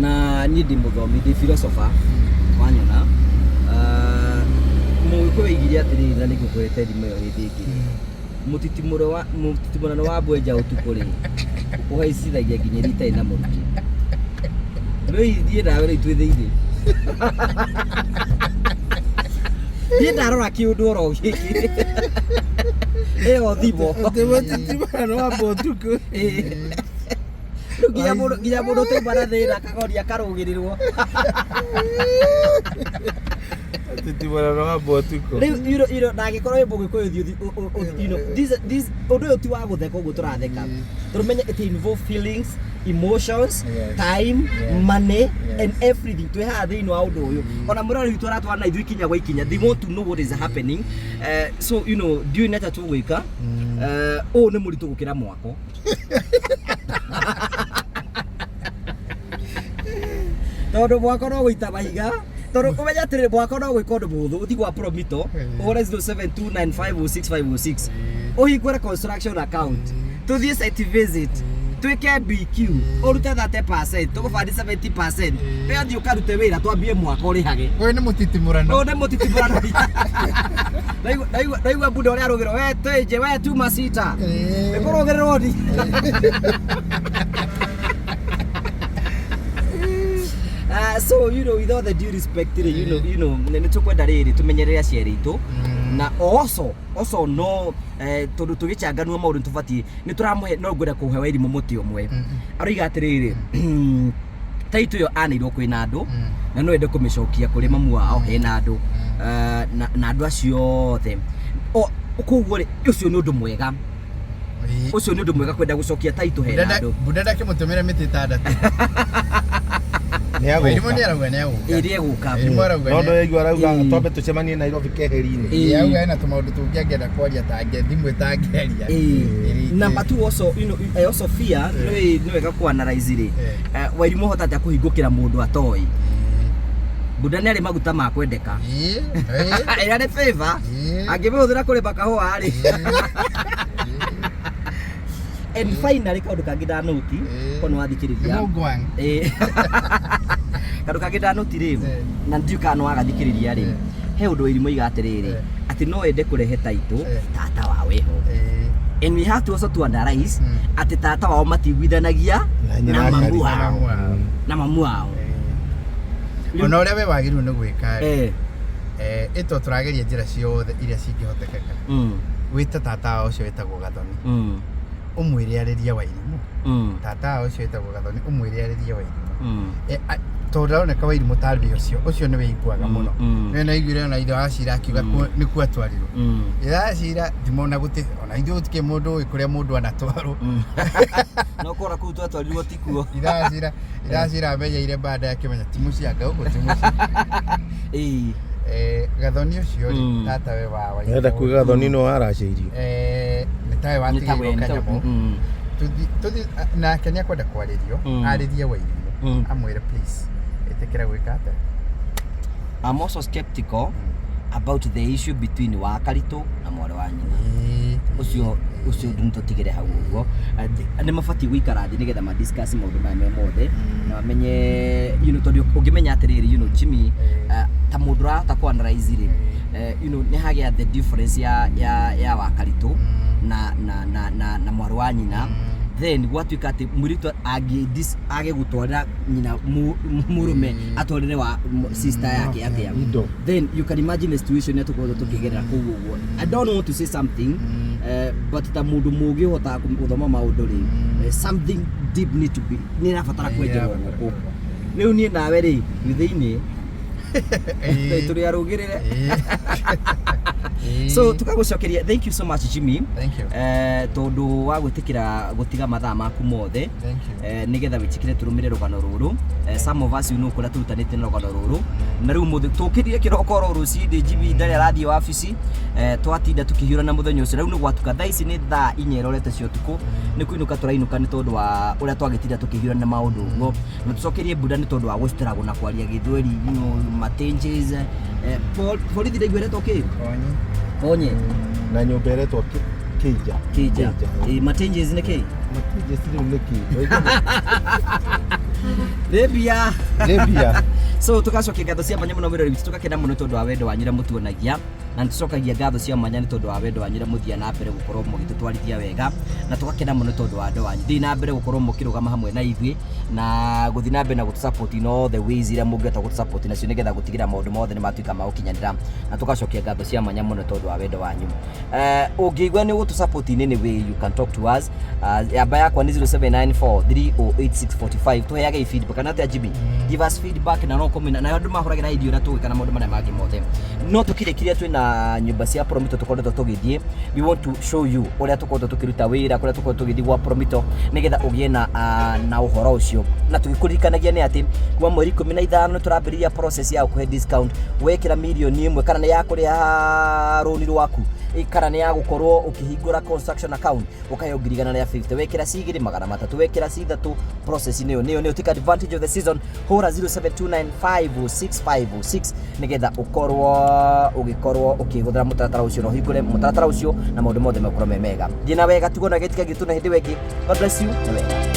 na niĩ ndĩ mũthomi, ndĩ philosopher, wanyona. Mũgĩkũyũ oigire atĩrĩrĩ, na nĩngũkũhete thimo ĩyo hĩndĩ ĩngĩ, mũtitimũrano wa mbwenja ũtukũ rĩ, ũhaicithagia nginya iria itarĩ na mũrukĩ. Rĩu ithiĩ nawe rĩu twĩ thĩinĩ, niĩ ndarora kĩũndũ oro gĩkĩ, ĩyo thimo.
Mũtitimũrano wa mbwe ũtukũ.
Rĩu nginya mũndũ ũtauma na thĩna akagoria akarũgĩrĩrwo.
Mũtitimũrano wa mbwe ũtukũ.
Rĩu ndangĩkorwo wĩ mũgĩkũyũ, thiĩ you know, this ũndũ ũyũ ti wa gũtheka ũguo tũratheka, tondũ menya it involve feelings, emotions, time, money and everything. Twĩ haha thĩinĩ wa ũndũ ũyũ, ona mũrori witũ aratwara na ithuĩ ikinya gwa ikinya. They want to know what is happening. So ndiũĩ nĩ atĩa tũgwĩka. Ũũ nĩ mũritũ gũkĩra mwako, tondũ mwako no gũita mahiga, tondũ ũmenye atĩrĩrĩ, mwako no gwĩka ũndũ mũhũthũ, ũthiĩ gwa Promito, ũhũre 0729506506, ũhingũre construction account, tũthiĩ site visit, twĩke BQ, ũrute 30%, tũgũbandi 70%, we ũthiĩ ũkarute wĩra, twambie mwaka, ũrĩhage.
Ũyũ nĩ mũtitimũrano.
Ũyũ nĩ mũtitimũrano. Ndaigua bunda ũrĩa arũgĩrwo, we twĩnje, we tuma sita ĩkũrũgĩrĩrwo ni. So with all the due respect rĩ, nĩ tũkwenda rĩrĩ tũmenyerere aciari aitũ, na also no tondũ tũgĩchanganua maũndũ tũbatiĩ nĩ tũramũhe, no ngwenda kũhe Wairimũ mũtĩ ũmwe. Aroiga atĩrĩrĩ, taitũ ĩyo anĩirwo kwĩna andũ, na no ende kũmĩcokia kũrĩ mamu wao hena andũ, na andũ acio othe. Koguo rĩ, ũcio nĩ ũndũ mwega, ũcio nĩ ũndũ mwega kwenda gũcokia taitũ hena andũ.
Bunda ndakĩmũtũmĩra mĩtĩ 6.
Nĩ
Wairimũ nĩ
agũka.
arauga nĩ agũka.
Ĩrĩa ĩgũka.
Wairimũ arauga
No
nĩ
ndaigua arauga twambe tũcemanie Nairobi keheri-inĩ.
Auga ena tũmaũndũ tũngĩ angĩenda kwaria, tangĩ thimũ ĩtangĩaria.
Number two, also I also fear, nĩ wega ku analyze rĩ, Wairimũ hota atĩa kũhingũkĩra mũndũ atoĩ? Bunda nĩ arĩ maguta ma kwendeka, ĩrĩa nĩ favor angĩmĩhũthĩra kũrĩma kahũa rĩ. And finally, kaũndũ kangĩ ndanoti, ko nĩ wathikĩrĩria.
Nĩ mũngwang.
Kaũndũ kangĩ ndanoti rĩ, na ndiũ kana nĩ wagathikĩrĩria rĩ, he ũndũ Wairimũ oiga atĩrĩrĩ, atĩ no ende kũrehe taitũ tata wao eho, and we have to also to analyze atĩ tata wao matiguithanagia
Na nyina
na mamu
Karima.
wao, na mamu wao.
Ona ũrĩa we wagĩrĩirwo nĩ gwĩka rĩ, ĩto tũrageria njĩra ciothe iria cingĩhotekeka, wĩte tata wao ũcio wĩtagwo Gathoni, ũmwĩre arĩrie Wairimũ. Tata wao ũcio wĩtagwo Gathoni, ũmwĩre arĩrie Wairimũ. Tondũ aroneka Wairimũ tarĩ ũcio nĩwe iguaga mũno. Nĩwe naiguire ona ithe wa Cira akiuga nĩkuo atwarirwo. Ithe wa Cira ndimona gũtĩ ona ithuĩ gũtikĩ mũndũ ũĩ kũrĩa mũndũ anatwarwo.
No kora kũu twatwarirwo tikuo.
Ithe wa Cira amenyeire baada akĩmenya ti mũciĩ, anga gũkũ ti mũciĩ. Gathoni ũcio rĩ, tata we wa Wairimũ.
Nenda kuga Gathoni no aracĩirio.
Nĩ tawe watigĩirwo kanyamũ. Tũthiĩ nake nĩ akwenda kwarĩrio, arĩrie Wairimũ, amwĩre please ĩtĩkĩra gwĩka atĩa.
I'm also skeptical about the issue between Wakaritũ na mwarĩ wa nyina. Ũcio ũndũ nĩtũtigĩre hau ũguo. Nĩ mabatiĩ gũikara thĩ nĩgetha ma discuss maũndũ maya me mothe, na mamenye tondũ ũngĩmenya atĩrĩrĩ, Jimmy, ta mũndũ ũrahota kũ analyze rĩ, nĩ hagĩa the difference ya Wakaritũ na mwarĩ wa nyina, then gwatuĩka atĩ mũirĩtu age gũtwarĩra nyina mũrũme, atwarĩre wa sister yake atĩa?
Indo.
Then you can imagine the situation ĩrĩa tũkoretwo tũkĩgerera kũu ũguo. I don't want to say something, but ta mũndũ mũũgĩ ũhotaga gũthoma maũndũ rĩ, something deep need to be, nĩ ĩrabatara kwenjerwo gũkũ. Rĩu niĩ nawe rĩ, thĩinĩ tũrĩ arũgĩrĩre. So tũkagũcokeria thank you so much, Jimmy.
Thank you.
Tondũ wa gwĩtĩkĩra gũtiga mathaa maku mothe
Thank you.
Nĩgetha wĩtĩkĩre tũrũmĩre rũgano rũrũ. Some of us you know kũrĩa tũrutanĩte na rũgano rũrũ, na rĩu mũthĩ tũkĩrire kĩroko oro rũcinĩ, Jimmy ndarĩ arathiĩ wabici. Twatinda tũkĩhiũrana mũthenya ũcio. Rĩu nĩ gwatuka, thaa ici nĩ thaa 4 irorete cia ũtukũ, nĩ kũinũka tũrainũka nĩ tondũ wa ũrĩa twagĩtinda tũkĩhiũrana na maũndũ ũguo. Na tũcokerie mbura nĩ tondũ wa gũstruggle na kwaria gĩthweri, matenjes. Borithi ndaigua ĩretwo kĩ?
Konyi.
Konye.
Na nyũmba ĩretwo Kĩija.
Kĩnja. Matenjes nĩ kĩ?
Matenjes rĩu nĩ kĩ?
Rĩmbia.
Libya.
So tugacokia ngatho cia mwanya mũno mwĩrori witũ, tũgakena mũno tondũ wa wendo wanyu ũrĩa mũtuonagia, na nĩ tũcokagia ngatho cia mwanya nĩ tondũ wa wendo wanyu ũrĩa mũthiaga na mbere gũkorwo mũgĩtũtwarithia wega, na tũgakena mũno tondũ wa wendo wanyu. Thiĩ na mbere gũkorwo mũkĩrũgama hamwe na ithuĩ na gũthiĩ na mbere na gũtũ in all the ways iria mũngĩhota gũtũ nacio, nĩgetha gũtigĩra maũndũ mothe nĩ matuĩka ma gũkinyanĩra, na tũgacokia ngatho cia mwanya mũno tondũ wa wendo wanyu. Ũngĩigua nĩ ũgũtũ support in any way, you can talk to us. Yamba yakwa nĩ 0794 308645. Tũheage feedback kana atĩa, Jimmy? Give us feedback na no comment, na andũ mahũragĩra idea ũrĩa tũgwĩka na maũndũ marĩa mangĩ mothe. No tũkĩrĩkirie, twĩna nyũmba cia Promito tũkoretwo tũgĩthiĩ. We want to show you ũrĩa tũkoretwo tũkĩruta wĩra, kũrĩa tũkoretwo tũgĩthiĩ gwa Promito, nĩgetha ũgĩe na ũhoro ũcio. Na tũgĩkũririkanagia nĩ atĩ kuma mweri 15 nĩ tũrambĩrĩria process ya gũkũhe discount wekĩra mirioni 1, kana nĩ ya kũrĩha rũni rwaku, kana nĩ ya gũkorwo ũkĩhingũra construction account, ũkaheo 150,000. Wekĩra cigĩrĩ, 300, wekĩra ci 3. Process nĩyo take advantage of the season. Hũra 0729506506 nĩgetha ũkorwo ũgĩkorwo ũkĩhũthĩra mũtaratara ũcio na ũhingũre mũtaratara ũcio, na maũndũ mothe makorwo me mega. Thiĩ na wega, tigwo na gĩtiga gitũ na hĩndĩ wengĩ. God bless you na wega.